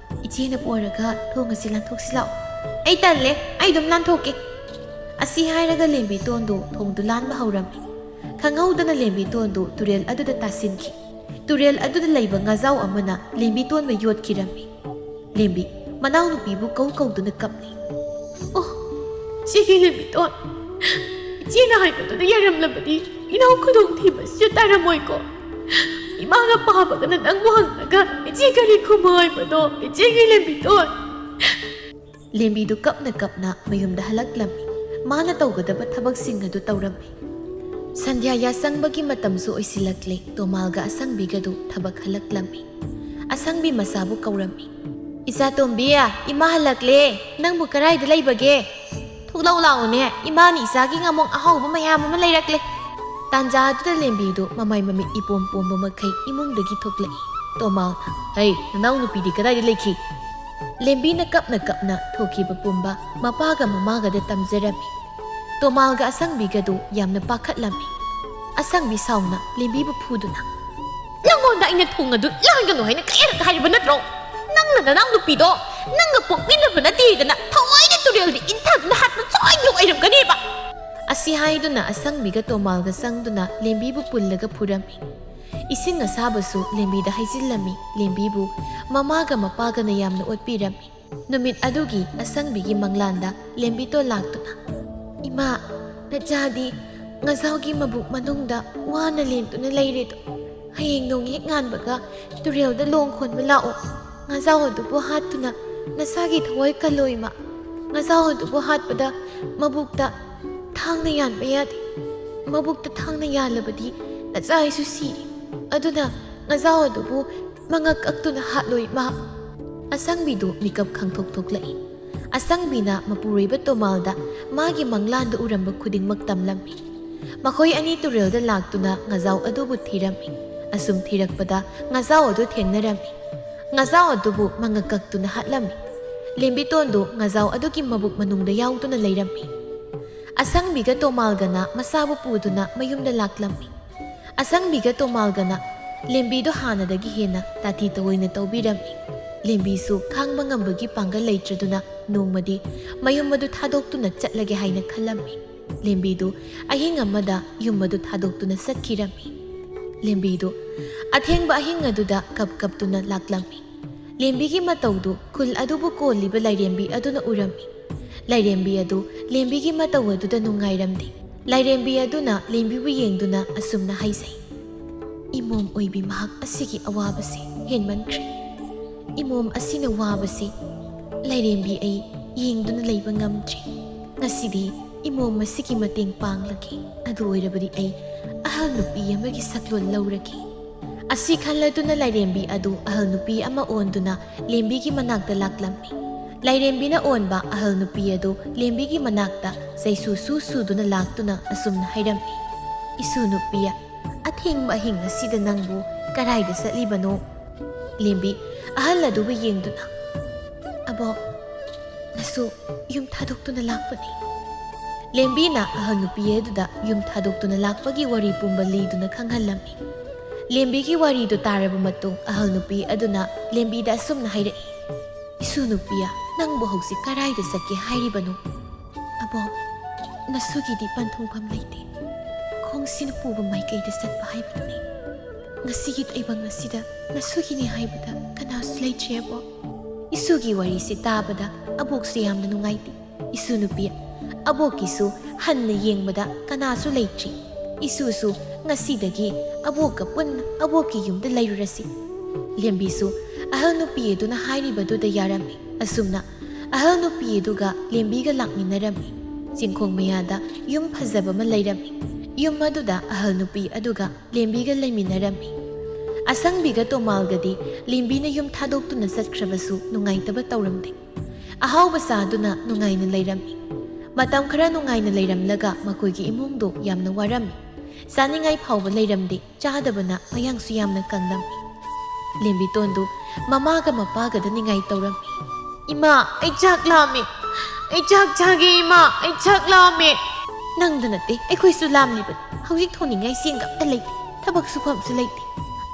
ꯏꯆꯦꯅ ꯄꯣꯔꯒ ꯊꯣꯡ ꯑꯁꯤ ꯂꯥꯟꯊꯣꯛꯁꯤ ꯂꯥꯛꯑꯣ꯫" "ꯑꯩ ꯇꯜꯂꯦ, ꯑꯩ ꯑꯗꯨꯝ ꯂꯥꯟꯊꯣꯛꯀꯦ꯫" ꯑꯁꯤ ꯍꯥꯏꯔꯒ ꯂꯦꯝꯕꯤꯇꯣꯟꯗꯨ ꯊꯣꯡꯗꯨ ꯂꯥꯟꯕ ꯍꯧꯔꯝꯃꯤ꯫ ꯈꯪꯍꯧꯗꯅ ꯂꯦꯝꯕꯤꯇꯣꯟꯗꯨ ꯇꯨꯔꯦꯜ ꯑꯗꯨꯗ ꯇꯥꯁꯤꯟꯈꯤ꯫ ꯇꯨꯔꯦꯜ ꯑꯗꯨꯗ ꯂꯩꯕ ꯉꯥꯖꯥꯎ ꯑꯃꯅ ꯂꯦꯝꯕꯤꯇꯣꯟꯕꯨ ꯌꯣꯠꯈꯤꯔꯝꯃꯤ꯫ ꯂꯦꯝꯕꯤ ꯃꯅꯥꯎꯅꯨꯄꯤꯕꯨ ꯀꯧ ꯀꯧꯗꯨꯅ ꯀꯞꯂꯤ꯫ "ꯑꯣ, ꯏꯆꯦꯒꯤ ꯂꯦꯝꯕꯤꯇꯣꯟ, ꯏꯆꯦꯅ ꯍꯥꯏꯕꯗꯨꯗ ꯌꯥꯔꯝꯂꯕꯗꯤ ꯏꯅꯥꯎ ꯈꯨꯗꯣꯡꯊꯤꯕꯁꯤꯁꯨ ꯇꯥꯔꯝꯃꯣꯏꯀꯣ꯫ ꯏꯃꯥꯒ ꯄꯥꯕꯒꯅ ꯅꯪꯕꯨ ꯍꯪꯂꯒ ꯏꯆꯦ ꯀꯔꯤ ꯈꯨꯝꯃꯣ ꯍꯥꯏꯕꯅꯣ, ꯏꯆꯦꯒꯤ ꯂꯦꯝꯕꯤꯇꯣꯟ?" ꯂꯦꯝꯕꯤꯗꯨ ꯀꯞꯅ ꯀꯞꯅ ꯃꯌꯨꯝꯗ ꯍꯜꯂꯛꯂꯝꯃꯤ꯫ ꯃꯥꯅ ꯇꯧꯒꯗꯕ ꯊꯕꯛꯁꯤꯡ ꯑꯗꯨ ꯇꯧꯔꯝꯃꯤ꯫ ꯁꯟꯙ꯭ꯌꯥ ꯌꯥꯆꯪꯕꯒꯤ ꯃꯇꯝꯁꯨ ꯑꯣꯏꯁꯤꯜꯂꯛꯂꯦ꯫ ꯇꯣꯃꯥꯜꯒ ꯑꯁꯪꯕꯤꯒꯗꯨ ꯊꯕꯛ ꯍꯜꯂꯛꯂꯝꯃꯤ꯫ ꯑꯁꯪꯕꯤ ꯃꯁꯥꯕꯨ ꯀꯧꯔꯝꯃꯤ꯫ "ꯏꯆꯥ ꯇꯣꯝꯕꯤ, ꯏꯃꯥ ꯍꯜꯂꯛꯂꯦ꯫ ꯅꯪꯕꯨ ꯀꯔꯥꯏꯗ ꯂꯩꯕꯒꯦ? ꯊꯣꯛꯂꯛꯎ ꯂꯥꯛꯑꯣꯅꯦ, ꯏꯃꯥꯅ ꯏꯆꯥꯒꯤ ꯉꯥꯃꯣꯡ ꯑꯍꯥꯎꯕ ꯃꯌꯥꯝ ꯑꯃ ꯂꯩꯔꯛꯂꯦ꯫" ꯇꯥꯟꯖꯥ ꯑꯗꯨꯗ ꯂꯦꯝꯕꯤꯗꯨ ꯃꯃꯥꯏ ꯃꯃꯤꯠ ꯏꯄꯣꯝ ꯄꯣꯝꯕ ꯃꯈꯩ ꯏꯃꯨꯡꯗꯒꯤ ꯊꯣꯛꯂꯛꯏ꯫ ꯇꯣꯃꯥꯜꯅ, "ꯍꯩ, ꯅꯅꯥꯎ ꯅꯨꯄꯤꯗꯤ ꯀꯗꯥꯏꯗ ꯂꯩꯈꯤ?" ꯂꯦꯝꯕꯤꯅ ꯀꯞꯅ ꯀꯞꯅ ꯊꯣꯛꯈꯤꯕ ꯄꯨꯝꯕ ꯃꯄꯥꯒ ꯃꯃꯥꯒꯗ ꯇꯝꯖꯔꯝꯃꯤ꯫ ꯇꯣꯃꯥꯜꯒ ꯑꯁꯪꯕꯤꯒꯗꯨ ꯌꯥꯝꯅ ꯄꯥꯈꯠꯂꯝꯃꯤ꯫ ꯑꯁꯪꯕꯤ ꯁꯥꯎꯅ ꯂꯦꯝꯕꯤꯕꯨ ꯐꯨꯗꯨꯅ, "ꯅꯪꯉꯣꯟꯗ ꯑꯩꯅ ꯊꯣꯡ ꯑꯗꯨ ꯂꯥꯟꯒꯅꯨ ꯍꯥꯏꯅ ꯀꯌꯥꯔꯛ ꯍꯥꯏꯔꯕ ꯅꯠꯇ꯭ꯔꯣ? ꯅꯪꯅ ꯅꯅꯥꯎ ꯅꯨꯄꯤꯗꯣ ꯅꯪꯒ ꯄꯣꯛꯃꯤꯟꯅꯕ ꯅꯠꯇꯦꯗꯅ ꯊꯋꯥꯏꯅ ꯇꯨꯔꯦꯜꯗ ꯏꯟꯊꯗꯨꯅ ꯍꯥꯠꯄ ꯁꯣꯏꯗꯅ ꯑꯣꯏꯔꯝꯒꯅꯦꯕ꯫" ꯑꯁꯤ ꯍꯥꯏꯗꯨꯅ ꯑꯁꯪꯕꯤꯒ ꯇꯣꯃꯥꯜꯒ ꯆꯪꯗꯨꯅ ꯂꯦꯝꯕꯤꯕꯨ ꯄꯨꯜꯂꯒ ꯐꯨꯔꯝꯃꯤ꯫ ꯏꯁꯤꯡ ꯑꯁꯥꯕꯁꯨ ꯂꯦꯝꯕꯤꯗ ꯍꯩꯖꯤꯜꯂꯝꯃꯤ꯫ ꯂꯦꯝꯕꯤꯕꯨ ꯃꯃꯥꯒ ꯃꯄꯥꯒꯅ ꯌꯥꯝꯅ ꯑꯣꯠꯄꯤꯔꯝꯃꯤ꯫ ꯅꯨꯃꯤꯠ ꯑꯗꯨꯒꯤ ꯑꯁꯪꯕꯤꯒꯤ ꯃꯪꯂꯥꯟꯗ ꯂꯦꯝꯕꯤꯇꯣꯟ ꯂꯥꯛꯇꯨꯅ, "ꯏꯃꯥ, ꯅꯆꯥꯗꯤ ꯉꯖꯥꯎꯒꯤ ꯃꯕꯨꯛ ꯃꯅꯨꯡꯗ ꯋꯥꯅ ꯂꯦꯟꯗꯨꯅ ꯂꯩꯔꯦꯗꯣ꯫ ꯍꯌꯦꯡ ꯅꯣꯡ ꯍꯦꯛ ꯉꯥꯟꯕꯒ ꯇꯨꯔꯦꯜꯗ ꯂꯣꯡ ꯈꯣꯟꯕ ꯂꯥꯛꯑꯣ꯫ ꯉꯖꯥꯎ ꯑꯗꯨꯕꯨ ꯍꯥꯠꯇꯨꯅ ꯅꯁꯥꯒꯤ ꯊꯋꯥꯏ ꯀꯜꯂꯣ ꯏꯃꯥ꯫ ꯉꯖꯥꯎ ꯑꯗꯨꯕꯨ ꯍꯥꯠꯄꯗ ꯃꯕꯨꯛꯇ ꯊꯥꯡꯅ ꯌꯥꯟꯕ ꯌꯥꯗꯦ꯫ ꯃꯕꯨꯛꯇ ꯊꯥꯡꯅ ꯌꯥꯜꯂꯕꯗꯤ ꯅꯆꯥ ꯑꯩꯁꯨ ꯁꯤꯔꯦ꯫ ꯑꯗꯨꯅ ꯉꯖꯥꯎ ꯑꯗꯨꯕꯨ ꯃꯉꯛ ꯀꯛꯇꯨꯅ ꯍꯥꯠꯂꯣ ꯏꯃꯥ꯫" ꯑꯁꯪꯕꯤꯗꯨ ꯃꯤꯀꯞ ꯈꯪꯊꯣꯛ ꯊꯣꯛꯂꯛꯏ꯫ ꯑꯁꯪꯕꯤꯅ ꯃꯄꯨꯔꯣꯏꯕ ꯇꯣꯃꯥꯜꯗ ꯃꯥꯒꯤ ꯃꯪꯂꯥꯟꯗ ꯎꯔꯝꯕ ꯈꯨꯗꯤꯡꯃꯛ ꯇꯝꯂꯝꯃꯤ꯫ ꯃꯈꯣꯏ ꯑꯅꯤ ꯇꯨꯔꯦꯜꯗ ꯂꯥꯛꯇꯨꯅ ꯉꯖꯥꯎ ꯑꯗꯨꯕꯨ ꯊꯤꯔꯝꯃꯤ꯫ ꯑꯁꯨꯝ ꯊꯤꯔꯛꯄꯗ ꯉꯖꯥꯎ ꯑꯗꯨ ꯊꯦꯡꯅꯔꯝꯃꯤ꯫ ꯉꯖꯥꯎ ꯑꯗꯨꯕꯨ ꯃꯉꯛ ꯀꯛꯇꯨꯅ ꯍꯥꯠꯂꯝꯃꯤ꯫ ꯂꯦꯝꯕꯤꯇꯣꯟꯗꯨ ꯉꯖꯥꯎ ꯑꯗꯨꯒꯤ ꯃꯕꯨꯛ ꯃꯅꯨꯡꯗ ꯌꯥꯎꯗꯨꯅ ꯂꯩꯔꯝꯃꯤ꯫ ꯑꯁꯪꯕꯤꯒ ꯇꯣꯃꯥꯜꯒꯅ ꯃꯁꯥꯕꯨ ꯄꯨꯗꯨꯅ ꯃꯌꯨꯝꯗ ꯂꯥꯛꯂꯝꯃꯤ꯫ ꯑꯁꯪꯕꯤꯒ ꯇꯣꯃꯥꯜꯒꯅ ꯂꯦꯝꯕꯤꯗꯨ ꯍꯥꯟꯅꯗꯒꯤ ꯍꯦꯟꯅ ꯇꯥꯊꯤ ꯇꯑꯣꯏꯅ ꯇꯧꯕꯤꯔꯝꯃꯤ꯫ ꯂꯦꯝꯕꯤꯁꯨ ꯈꯥꯡꯕ ꯉꯝꯕꯒꯤ ꯄꯥꯡꯒꯜ ꯂꯩꯇ꯭ꯔꯗꯨꯅ ꯅꯣꯡꯃꯗꯤ ꯃꯌꯨꯝ ꯑꯗꯨ ꯊꯥꯗꯣꯛꯇꯨꯅ ꯆꯠꯂꯒꯦ ꯍꯥꯏꯅ ꯈꯜꯂꯝꯃꯤ꯫ ꯂꯦꯝꯕꯤꯗꯨ ꯑꯍꯤꯡ ꯑꯃꯗ ꯌꯨꯝ ꯑꯗꯨ ꯊꯥꯗꯣꯛꯇꯨꯅ ꯆꯠꯈꯤꯔꯝꯃꯤ꯫ ꯂꯦꯝꯕꯤꯗꯨ ꯑꯊꯦꯡꯕ ꯑꯍꯤꯡ ꯑꯗꯨꯗ ꯀꯞ ꯀꯞꯇꯨꯅ ꯂꯥꯛꯂꯝꯃꯤ꯫ ꯂꯦꯝꯕꯤꯒꯤ ꯃꯇꯧꯗꯨ ꯈꯨꯜ ꯑꯗꯨꯕꯨ ꯀꯣꯜꯂꯤꯕ ꯂꯥꯏꯔꯦꯝꯕꯤ ꯑꯗꯨꯅ ꯎꯔꯝꯃꯤ꯫ ꯂꯥꯏꯔꯦꯝꯕꯤ ꯑꯗꯨ ꯂꯦꯝꯕꯤꯒꯤ ꯃꯇꯧ ꯑꯗꯨꯗ ꯅꯨꯡꯉꯥꯏꯔꯝꯗꯦ꯫ ꯂꯥꯏꯔꯦꯝꯕꯤ ꯑꯗꯨꯅ ꯂꯦꯝꯕꯤꯕꯨ ꯌꯦꯡꯗꯨꯅ ꯑꯁꯨꯝꯅ ꯍꯥꯏꯖꯩ, "ꯏꯃꯣꯝ ꯑꯣꯏꯕꯤ ꯃꯍꯥꯛ ꯑꯁꯤꯒꯤ ꯑꯋꯥꯕꯁꯦ ꯍꯦꯟꯃꯟꯈ꯭ꯔꯦ꯫ ꯏꯃꯣꯝ ꯑꯁꯤꯅ ꯋꯥꯕꯁꯦ ꯂꯥꯏꯔꯦꯝꯕꯤ ꯑꯩ ꯌꯦꯡꯗꯨꯅ ꯂꯩꯕ ꯉꯝꯗ꯭ꯔꯦ꯫ ꯉꯁꯤꯗꯤ ꯏꯃꯣꯝ ꯑꯁꯤꯒꯤ ꯃꯇꯦꯡ ꯄꯥꯡꯂꯒꯦ꯫ ꯑꯗꯨ ꯑꯣꯏꯔꯕꯗꯤ ꯑꯩ ꯑꯍꯜ ꯅꯨꯄꯤ ꯑꯃꯒꯤ ꯁꯛꯂꯣꯟ ꯂꯧꯔꯒꯦ"꯫ ꯑꯁꯤ ꯈꯜꯂꯗꯨꯅ ꯂꯥꯏꯔꯦꯝꯕꯤ ꯑꯗꯨ ꯑꯍꯜ ꯅꯨꯄꯤ ꯑꯃ ꯑꯣꯟꯗꯨꯅ ꯂꯦꯝꯕꯤꯒꯤ ꯃꯅꯥꯛꯇ ꯂꯥꯛꯂꯝꯃꯤ꯫ ꯂꯥꯏꯔꯦꯝꯕꯤꯅ ꯑꯣꯟꯕ ꯑꯍꯜ ꯅꯨꯄꯤ ꯑꯗꯨ ꯂꯦꯝꯕꯤꯒꯤ ꯃꯅꯥꯛꯇ ꯆꯩꯁꯨ ꯁꯨ ꯁꯨꯗꯨꯅ ꯂꯥꯛꯇꯨꯅ ꯑꯁꯨꯝꯅ ꯍꯥꯏꯔꯝꯃꯤ, "ꯏꯁꯨ ꯅꯨꯄꯤ, ꯑꯊꯦꯡꯕ ꯑꯍꯤꯡ ꯑꯁꯤꯗ ꯅꯪꯕꯨ ꯀꯔꯥꯏꯗ ꯆꯠꯂꯤꯕꯅꯣ?" ꯂꯦꯝꯕꯤ ꯑꯍꯜ ꯑꯗꯨꯕꯨ ꯌꯦꯡꯗꯨꯅ, "ꯑꯕꯣꯛ, ꯅꯁꯨ ꯌꯨꯝ ꯊꯥꯗꯣꯛꯇꯨꯅ ꯂꯥꯛꯄꯅꯤ"꯫ ꯂꯦꯝꯕꯤꯅ ꯑꯍꯜ ꯅꯨꯄꯤ ꯑꯗꯨꯗ ꯌꯨꯝ ꯊꯥꯗꯣꯛꯇꯨꯅ ꯂꯥꯛꯄꯒꯤ ꯋꯥꯔꯤ ꯄꯨꯝꯕ ꯂꯤꯗꯨꯅ ꯈꯪꯍꯜꯂꯝꯃꯤ꯫ ꯂꯦꯝꯕꯤꯒꯤ ꯋꯥꯔꯤꯗꯨ ꯇꯥꯔꯕ ꯃꯇꯨꯡ ꯑꯍꯜ ꯅꯨꯄꯤ ꯑꯗꯨꯅ ꯂꯦꯝꯕꯤꯗ ꯑꯁꯨꯝꯅ ꯍꯥꯏꯔꯛꯏ, "ꯏꯁꯨ ꯅꯨꯄꯤꯌꯥ, ꯅꯪꯕꯨ ꯍꯧꯖꯤꯛ ꯀꯔꯥꯏꯗ ꯆꯠꯀꯦ ꯍꯥꯏꯔꯤꯕꯅꯣ?" "ꯑꯕꯣꯛ, ꯅꯁꯨꯒꯤꯗꯤ ꯄꯟꯊꯨꯡꯐꯝ ꯂꯩꯇꯦ꯫ ꯈꯣꯡꯁꯤꯅ ꯄꯨꯕ ꯃꯥꯏꯀꯩꯗ ꯆꯠꯄ ꯍꯥꯏꯕꯗꯨꯅꯤ꯫ ꯉꯁꯤꯒꯤ ꯇꯥꯏꯕꯪ ꯑꯁꯤꯗ ꯅꯁꯨꯒꯤꯅꯤ ꯍꯥꯏꯕꯗ ꯀꯅꯥꯁꯨ ꯂꯩꯇ꯭ꯔꯦ, ꯑꯕꯣꯛ"꯫ ꯏꯁꯨꯒꯤ ꯋꯥꯔꯤꯁꯤ ꯇꯥꯕꯗ ꯑꯕꯣꯛꯁꯨ ꯌꯥꯝꯅ ꯅꯨꯡꯉꯥꯏꯇꯦ꯫ "ꯏꯁꯨ ꯅꯨꯄꯤ, ꯑꯕꯣꯛꯀꯤꯁꯨ ꯍꯟꯅ ꯌꯦꯡꯕꯗ ꯀꯅꯥꯁꯨ ꯂꯩꯇ꯭ꯔꯤ꯫ ꯏꯁꯨꯁꯨ ꯉꯁꯤꯗꯒꯤ ꯑꯕꯣꯛꯀ ꯄꯨꯟꯅ ꯑꯕꯣꯛꯀꯤ ꯌꯨꯝꯗ ꯂꯩꯔꯨꯔꯁꯤ"꯫ ꯂꯦꯝꯕꯤꯁꯨ ꯑꯍꯜ ꯅꯨꯄꯤ ꯑꯗꯨꯅ ꯍꯥꯏꯔꯤꯕꯗꯨꯗ ꯌꯥꯔꯝꯃꯤ꯫ ꯑꯁꯨꯝꯅ ꯑꯍꯜ ꯅꯨꯄꯤ ꯑꯗꯨꯒ ꯂꯦꯝꯕꯤꯒ ꯂꯥꯛꯃꯤꯟꯅꯔꯝꯃꯤ꯫ ꯆꯤꯡꯈꯣꯡ ꯃꯌꯥꯗ ꯌꯨꯝ ꯐꯖꯕ ꯑꯃ ꯂꯩꯔꯝꯃꯤ꯫ ꯌꯨꯝ ꯑꯗꯨꯗ ꯑꯍꯜ ꯅꯨꯄꯤ ꯑꯗꯨꯒ ꯂꯦꯝꯕꯤꯒ ꯂꯩꯃꯤꯟꯅꯔꯝꯃꯤ꯫ ꯑꯁꯪꯕꯤꯒ ꯇꯣꯃꯥꯜꯒꯗꯤ ꯂꯦꯝꯕꯤꯅ ꯌꯨꯝ ꯊꯥꯗꯣꯛꯇꯨꯅ ꯆꯠꯈ꯭ꯔꯕꯁꯨ ꯅꯨꯡꯉꯥꯏꯇꯕ ꯇꯧꯔꯝꯗꯦ꯫ ꯑꯍꯥꯎꯕ ꯆꯥꯗꯨꯅ ꯅꯨꯡꯉꯥꯏꯅ ꯂꯩꯔꯝꯃꯤ꯫ ꯃꯇꯝ ꯈꯔ ꯅꯨꯡꯉꯥꯏꯅ ꯂꯩꯔꯝꯂꯒ ꯃꯈꯣꯏꯒꯤ ꯏꯃꯨꯡꯗꯣ ꯌꯥꯝꯅ ꯋꯥꯔꯝꯃꯤ꯫ ꯆꯥꯅꯤꯡꯉꯥꯏ ꯐꯥꯎꯕ ꯂꯩꯔꯝꯗꯦ, ꯆꯥꯗꯕꯅ ꯃꯌꯥꯡꯁꯨ ꯌꯥꯝꯅ ꯀꯪꯂꯝꯃꯤ꯫ ꯂꯦꯝꯕꯤꯇꯣꯟꯗꯨ ꯃꯃꯥꯒ ꯃꯄꯥꯒꯗ ꯅꯤꯡꯉꯥꯏ ꯇꯧꯔꯝꯃꯤ꯫ "ꯏꯃꯥ, ꯑꯩ ꯆꯥꯛ ꯂꯥꯝꯃꯦ꯫ ꯑꯩ ꯆꯥꯛ ꯆꯥꯒꯦ, ꯏꯃꯥ, ꯑꯩ ꯆꯥꯛ ꯂꯥꯝꯃꯦ"꯫ "ꯅꯪꯗ ꯅꯠꯇꯦ, ꯑꯩꯈꯣꯏꯁꯨ ꯂꯥꯝꯂꯤꯕꯅꯤ꯫ ꯍꯧꯖꯤꯛ ꯊꯣꯡꯅꯤꯡꯉꯥꯏ ꯆꯦꯡꯒ ꯑꯝꯇ ꯂꯩꯇꯦ, ꯊꯕꯛ ꯁꯨꯐꯝꯁꯨ ꯂꯩꯇꯦ"꯫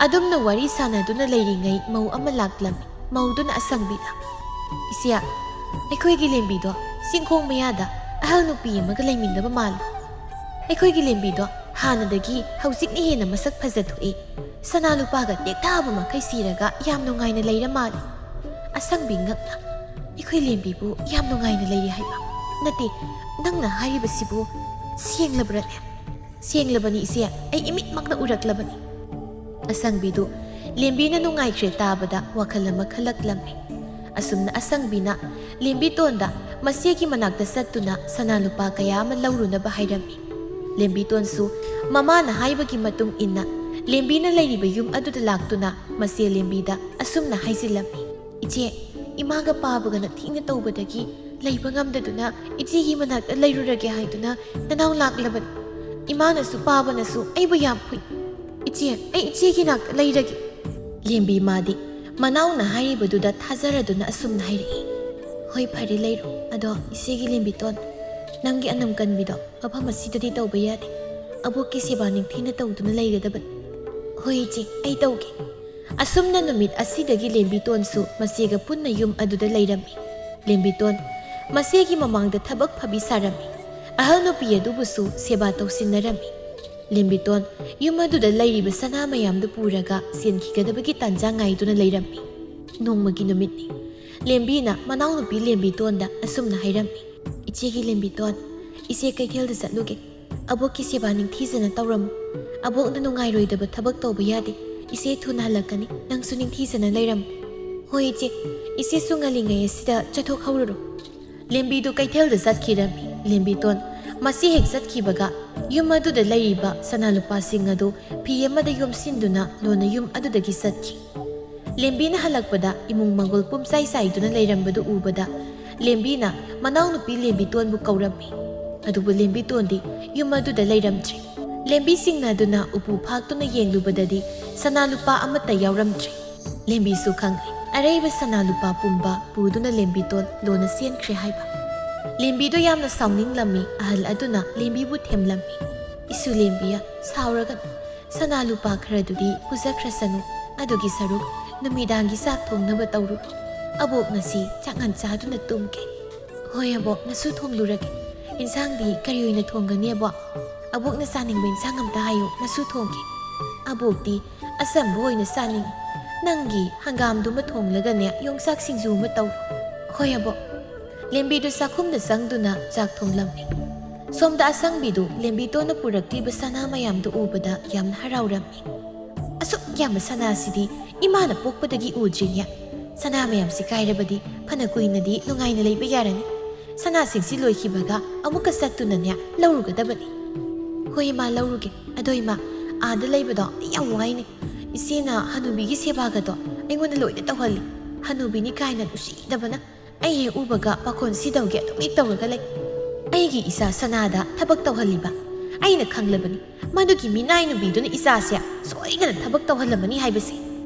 ꯑꯗꯨꯝꯅ ꯋꯥꯔꯤ ꯁꯥꯟꯅꯗꯨꯅ ꯂꯩꯔꯤꯉꯩ ꯃꯧ ꯑꯃ ꯂꯥꯛꯂꯝꯃꯤ꯫ ꯃꯧꯗꯨꯅ ꯑꯁꯪꯕꯤꯗ, "ꯏꯆꯦ, ꯑꯩꯈꯣꯏꯒꯤ ꯂꯦꯝꯕꯤꯗꯣ ꯆꯤꯡꯈꯣꯡ ꯃꯌꯥꯗ ꯑꯍꯜ ꯅꯨꯄꯤ ꯑꯃꯒ ꯂꯩꯃꯤꯟꯅꯕ ꯃꯥꯜꯂꯤ꯫ ꯑꯩꯈꯣꯏꯒꯤ ꯂꯦꯝꯕꯤꯗꯣ ꯍꯥꯟꯅꯗꯒꯤ ꯍꯧꯖꯤꯛꯅ ꯍꯦꯟꯅ ꯃꯁꯛ ꯐꯖꯊꯣꯛꯏ꯫ ꯁꯅꯥ ꯂꯨꯄꯥꯒ ꯇꯦꯛꯊꯥꯕ ꯃꯈꯩ ꯁꯤꯔꯒ ꯌꯥꯝ ꯅꯨꯡꯉꯥꯏꯅ ꯂꯩꯔ ꯃꯥꯜꯂꯤ꯫" ꯑꯁꯪꯕꯤ ꯉꯛꯅ, "ꯑꯩꯈꯣꯏ ꯂꯦꯝꯕꯤꯕꯨ ꯌꯥꯝ ꯅꯨꯡꯉꯥꯏꯅ ꯂꯩꯔꯤ ꯍꯥꯏꯕ? ꯅꯠꯇꯦ, ꯅꯪꯅ ꯍꯥꯏꯔꯤꯕꯁꯤꯕꯨ ꯁꯦꯡꯂꯕ꯭ꯔꯅꯦ?" "ꯁꯦꯡꯂꯕꯅꯤ ꯏꯆꯦ, ꯑꯩ ꯏꯃꯤꯠꯃꯛꯅ ꯎꯔꯛꯂꯕꯅꯤ꯫" ꯑꯁꯪꯕꯤꯗꯨ ꯂꯦꯝꯕꯤꯅ ꯅꯨꯡꯉꯥꯏꯈ꯭ꯔꯦ ꯇꯥꯕꯗ ꯋꯥꯈꯜ ꯑꯃ ꯈꯜꯂꯛꯂꯝꯃꯤ꯫ ꯑꯁꯨꯝꯅ ꯑꯁꯪꯕꯤꯅ ꯂꯦꯝꯕꯤꯇꯣꯟꯗ ꯃꯆꯦꯒꯤ ꯃꯅꯥꯛꯇ ꯆꯠꯇꯨꯅ ꯁꯅꯥ ꯂꯨꯄꯥ ꯀꯌꯥ ꯑꯃ ꯂꯧꯔꯨꯅꯕ ꯍꯥꯏꯔꯝꯃꯤ꯫ ꯂꯦꯝꯕꯤꯇꯣꯟꯁꯨ ꯃꯃꯥꯅ ꯍꯥꯏꯕꯒꯤ ꯃꯇꯨꯡ ꯏꯟꯅ ꯂꯦꯝꯕꯤꯅ ꯂꯩꯔꯤꯕ ꯌꯨꯝ ꯑꯗꯨꯗ ꯂꯥꯛꯇꯨꯅ ꯃꯆꯦ ꯂꯦꯝꯕꯤꯗ ꯑꯁꯨꯝꯅ ꯍꯥꯏꯖꯤꯜꯂꯝꯃꯤ, "ꯏꯆꯦ, ꯏꯃꯥꯒ ꯄꯥꯕꯒꯅ ꯊꯤꯅ ꯇꯧꯕꯗꯒꯤ ꯂꯩꯕ ꯉꯝꯗꯗꯨꯅ ꯏꯆꯦꯒꯤ ꯃꯅꯥꯛꯇ ꯂꯩꯔꯨꯔꯒꯦ ꯍꯥꯏꯗꯨꯅ ꯅꯅꯥꯎ ꯂꯥꯛꯂꯕꯅꯤ꯫ ꯏꯃꯥꯅꯁꯨ ꯄꯥꯕꯅꯁꯨ ꯑꯩꯕꯨ ꯌꯥꯝ ꯐꯨꯏ꯫ ꯏꯆꯦ, ꯑꯩ ꯏꯆꯦꯒꯤ ꯅꯥꯛꯇ ꯂꯩꯔꯒꯦ꯫" ꯂꯦꯝꯕꯤ ꯃꯥꯗꯤ ꯃꯅꯥꯎꯅ ꯍꯥꯏꯔꯤꯕꯗꯨꯗ ꯊꯥꯖꯔꯗꯨꯅ ꯑꯁꯨꯝꯅ ꯍꯥꯏꯔꯛꯏ, "ꯍꯣꯏ, ꯐꯔꯦ, ꯂꯩꯔꯣ꯫ ꯑꯗꯣ ꯏꯆꯦꯒꯤ ꯂꯦꯝꯕꯤꯇꯣꯟ, ꯅꯪꯒꯤ ꯑꯅꯝ ꯀꯟꯕꯤꯗꯣ ꯃꯐꯝ ꯑꯁꯤꯗꯗꯤ ꯇꯧꯕ ꯌꯥꯗꯦ꯫ ꯑꯕꯣꯛꯀꯤ ꯁꯦꯕꯥ ꯅꯤꯡꯊꯤꯅ ꯇꯧꯗꯨꯅ ꯂꯩꯒꯗꯕꯅꯤ꯫" "ꯍꯣꯏ ꯏꯆꯦ, ꯑꯩ ꯇꯧꯒꯦ꯫" ꯑꯁꯨꯝꯅ ꯅꯨꯃꯤꯠ ꯑꯁꯤꯗꯒꯤ ꯂꯦꯝꯕꯤꯇꯣꯟꯁꯨ ꯃꯆꯦꯒ ꯄꯨꯟꯅ ꯌꯨꯝ ꯑꯗꯨꯗ ꯂꯩꯔꯝꯃꯤ꯫ ꯂꯦꯝꯕꯤꯇꯣꯟ ꯃꯆꯦꯒꯤ ꯃꯃꯥꯡꯗ ꯊꯕꯛ ꯐꯕꯤ ꯁꯥꯔꯝꯃꯤ꯫ ꯑꯍꯜ ꯅꯨꯄꯤ ꯑꯗꯨꯕꯨꯁꯨ ꯁꯦꯕꯥ ꯇꯧꯁꯤꯟꯅꯔꯝꯃꯤ꯫ ꯂꯦꯝꯕꯤꯇꯣꯟ ꯌꯨꯝ ꯑꯗꯨꯗ ꯂꯩꯔꯤꯕ ꯁꯅꯥ ꯃꯌꯥꯝꯗꯨ ꯄꯨꯔꯒ ꯆꯦꯟꯈꯤꯒꯗꯕꯒꯤ ꯇꯥꯟꯖꯥ ꯉꯥꯏꯗꯨꯅ ꯂꯩꯔꯝꯃꯤ꯫ ꯅꯣꯡꯃꯒꯤ ꯅꯨꯃꯤꯠꯅꯤ꯫ ꯂꯦꯝꯕꯤꯅ ꯃꯅꯥꯎꯅꯨꯄꯤ ꯂꯦꯝꯕꯤꯇꯣꯟꯗ ꯑꯁꯨꯝꯅ ꯍꯥꯏꯔꯝꯃꯤ, "ꯏꯆꯦꯒꯤ ꯂꯦꯝꯕꯤꯇꯣꯟ, ꯏꯆꯦ ꯀꯩꯊꯦꯜꯗ ꯆꯠꯂꯨꯒꯦ꯫ ꯑꯕꯣꯛꯀꯤ ꯁꯦꯕꯥ ꯅꯤꯡꯊꯤꯖꯅ ꯇꯧꯔꯝꯃꯨ꯫ ꯑꯕꯣꯛꯅ ꯅꯨꯡꯉꯥꯏꯔꯣꯏꯗꯕ ꯊꯕꯛ ꯇꯧꯕ ꯌꯥꯗꯦ꯫ ꯏꯆꯦ ꯊꯨꯅ ꯍꯜꯂꯛꯀꯅꯤ, ꯅꯪꯁꯨ ꯅꯤꯡꯊꯤꯖꯅ ꯂꯩꯔꯝꯃꯨ꯫" "ꯍꯣꯏ ꯏꯆꯦ, ꯏꯆꯦꯁꯨ ꯉꯜꯂꯤꯉꯩ ꯑꯁꯤꯗ ꯆꯠꯊꯣꯛꯍꯧꯔꯨꯔꯣ꯫" ꯂꯦꯝꯕꯤꯗꯨ ꯀꯩꯊꯦꯜꯗ ꯆꯠꯈꯤꯔꯝꯃꯤ꯫ ꯂꯦꯝꯕꯤꯇꯣꯟ ꯃꯁꯤ ꯍꯦꯛ ꯆꯠꯈꯤꯕꯒ ꯌꯨꯝ ꯑꯗꯨꯗ ꯂꯩꯔꯤꯕ ꯁꯅꯥ ꯂꯨꯄꯥꯁꯤꯡ ꯑꯗꯨ ꯐꯤ ꯑꯃꯗ ꯌꯣꯝꯁꯤꯟꯗꯨꯅ ꯂꯣꯟꯅ ꯌꯨꯝ ꯑꯗꯨꯗꯒꯤ ꯆꯠꯈꯤ꯫ ꯂꯦꯝꯕꯤꯅ ꯍꯜꯂꯛꯄꯗ ꯏꯃꯨꯡ ꯃꯪꯒꯣꯜ ꯄꯨꯝꯆꯥꯏ ꯆꯥꯏꯗꯨꯅ ꯂꯩꯔꯝꯕꯗꯨ ꯎꯕꯗ ꯂꯦꯝꯕꯤꯅ ꯃꯅꯥꯎꯅꯨꯄꯤ ꯂꯦꯝꯕꯤꯇꯣꯟꯕꯨ ꯀꯧꯔꯝꯃꯤ꯫ ꯑꯗꯨꯕꯨ ꯂꯦꯝꯕꯤꯇꯣꯟꯗꯤ ꯌꯨꯝ ꯑꯗꯨꯗ ꯂꯩꯔꯝꯗ꯭ꯔꯦ꯫ ꯂꯦꯝꯕꯤ ꯆꯤꯡꯅꯗꯨꯅ ꯎꯄꯨ ꯐꯥꯛꯇꯨꯅ ꯌꯦꯡꯂꯨꯕꯗꯗꯤ ꯁꯅꯥ ꯂꯨꯄꯥ ꯑꯃꯠꯇ ꯌꯥꯎꯔꯝꯗ꯭ꯔꯦ꯫ ꯂꯦꯝꯕꯤꯁꯨ ꯈꯪꯂꯦ, ꯑꯔꯩꯕ ꯁꯅꯥ ꯂꯨꯄꯥ ꯄꯨꯝꯕ ꯄꯨꯗꯨꯅ ꯂꯦꯝꯕꯤꯇꯣꯟ ꯂꯣꯟꯅ ꯆꯦꯟꯈ꯭ꯔꯦ ꯍꯥꯏꯕ꯫ ꯂꯦꯝꯕꯤꯗꯣ ꯌꯥꯝꯅ ꯁꯥꯎꯅꯤꯡꯂꯝꯃꯤ꯫ ꯑꯍꯜ ꯑꯗꯨꯅ ꯂꯦꯝꯕꯤꯕꯨ ꯊꯦꯝꯂꯝꯃꯤ, "ꯏꯁꯨ ꯂꯦꯝꯕꯤꯌꯥ, ꯁꯥꯎꯔꯒꯅꯨ꯫ ꯁꯅꯥ ꯂꯨꯄꯥ ꯈꯔꯗꯨꯗꯤ ꯄꯨꯖꯈ꯭ꯔꯁꯅꯨ꯫ ꯑꯗꯨꯒꯤ ꯁꯔꯨꯛ ꯅꯨꯃꯤꯗꯥꯡꯒꯤ ꯆꯥꯛ ꯊꯣꯡꯅꯕ ꯇꯧꯔꯨꯔꯣ꯫ ꯑꯕꯣꯛ ꯉꯁꯤ ꯆꯥꯛ ꯉꯟ ꯆꯥꯗꯨꯅ ꯇꯨꯝꯒꯦ꯫ ꯍꯣꯏ ꯑꯕꯣꯛ, ꯅꯁꯨ ꯊꯣꯡꯂꯨꯔꯒꯦ꯫ ꯏꯟꯁꯥꯡꯗꯤ ꯀꯔꯤ ꯑꯣꯏꯅ ꯊꯣꯡꯒꯅꯤ ꯑꯕꯣꯛ? ꯑꯕꯣꯛꯅ ꯆꯥꯅꯤꯡꯕ ꯏꯟꯁꯥꯡ ꯑꯝꯇ ꯍꯥꯏꯌꯨ, ꯅꯁꯨ ꯊꯣꯡꯒꯦ꯫ ꯑꯕꯣꯛꯇꯤ ꯑꯆꯝꯕ ꯑꯣꯏꯅ ꯆꯥꯅꯤꯡꯉꯤ꯫ ꯅꯪꯒꯤ ꯍꯪꯒꯥꯝꯗꯨꯃ ꯊꯣꯡꯂꯒꯅꯦ, ꯌꯣꯡꯆꯥꯛ ꯁꯤꯡꯖꯨ ꯑꯃ ꯇꯧꯔꯣ꯫ ꯍꯣꯏ ꯑꯕꯣꯛ꯫ ꯂꯦꯝꯕꯤꯗꯨ ꯆꯥꯛꯈꯨꯝꯗ ꯆꯪꯗꯨꯅ ꯆꯥꯛ ꯊꯣꯡꯂꯝꯃꯤ꯫ ꯁꯣꯝꯗ ꯑꯁꯪꯕꯤꯗꯨ ꯂꯦꯝꯕꯤꯇꯣꯟꯅ ꯄꯨꯔꯛꯂꯤꯕ ꯁꯅꯥ ꯃꯌꯥꯝꯗꯨ ꯎꯕꯗ ꯌꯥꯝꯅ ꯍꯔꯥꯎꯔꯝꯃꯤ꯫ ꯑꯁꯨꯛ ꯌꯥꯝꯕ ꯁꯅꯥꯁꯤꯗꯤ ꯏꯃꯥꯅ ꯄꯣꯛꯄꯗꯒꯤ ꯎꯗ꯭ꯔꯤꯅꯦ꯫ ꯁꯅꯥ ꯃꯌꯥꯝꯁꯤ ꯀꯥꯏꯔꯕꯗꯤ ꯐꯅ ꯀꯨꯏꯅꯗꯤ ꯅꯨꯡꯉꯥꯏꯅ ꯂꯩꯕ ꯌꯥꯔꯅꯤ꯫ ꯁꯅꯥꯁꯤꯡꯁꯤ ꯂꯣꯏꯈꯤꯕꯒ ꯑꯃꯨꯛꯀ ꯆꯠꯇꯨꯅꯅꯦ ꯂꯧꯔꯨꯒꯗꯕꯅꯤ꯫ ꯍꯣꯏ ꯏꯃꯥ, ꯂꯧꯔꯨꯒꯦ꯫ ꯑꯗꯣ ꯏꯃꯥ, ꯑꯥꯗ ꯂꯩꯕꯗꯣ ꯑꯩ ꯌꯥꯝ ꯋꯥꯏꯅꯦ꯫ ꯏꯆꯦꯅ ꯍꯅꯨꯕꯤꯒꯤ ꯁꯦꯕꯥꯒꯗꯣ ꯑꯩꯉꯣꯟꯗ ꯂꯣꯏꯅ ꯇꯧꯍꯜꯂꯤ꯫ ꯍꯅꯨꯕꯤꯅꯤ ꯀꯥꯏꯅ ꯅꯨꯡꯁꯤꯗꯕꯅ꯫ ꯑꯩ ꯍꯦꯛ ꯎꯕꯒ ꯄꯥꯈꯣꯟ ꯁꯤꯗꯧꯒꯤ ꯑꯗꯨꯝ ꯍꯦꯛ ꯇꯧꯔꯒ ꯂꯩ꯫ ꯑꯩꯒꯤ ꯏꯆꯥ ꯁꯅꯥꯗ ꯊꯕꯛ ꯇꯧꯍꯜꯂꯤꯕ꯫ ꯑꯩꯅ ꯈꯪꯂꯕꯅꯤ ꯃꯗꯨꯒꯤ ꯃꯤꯅꯥꯏ ꯅꯨꯄꯤꯗꯨꯅ ꯏꯆꯥꯁꯦ ꯁꯣꯏꯗꯅ ꯊꯕꯛ ꯇꯧꯍꯜꯂꯝꯃꯅꯤ ꯍꯥꯏꯕꯁꯦ꯫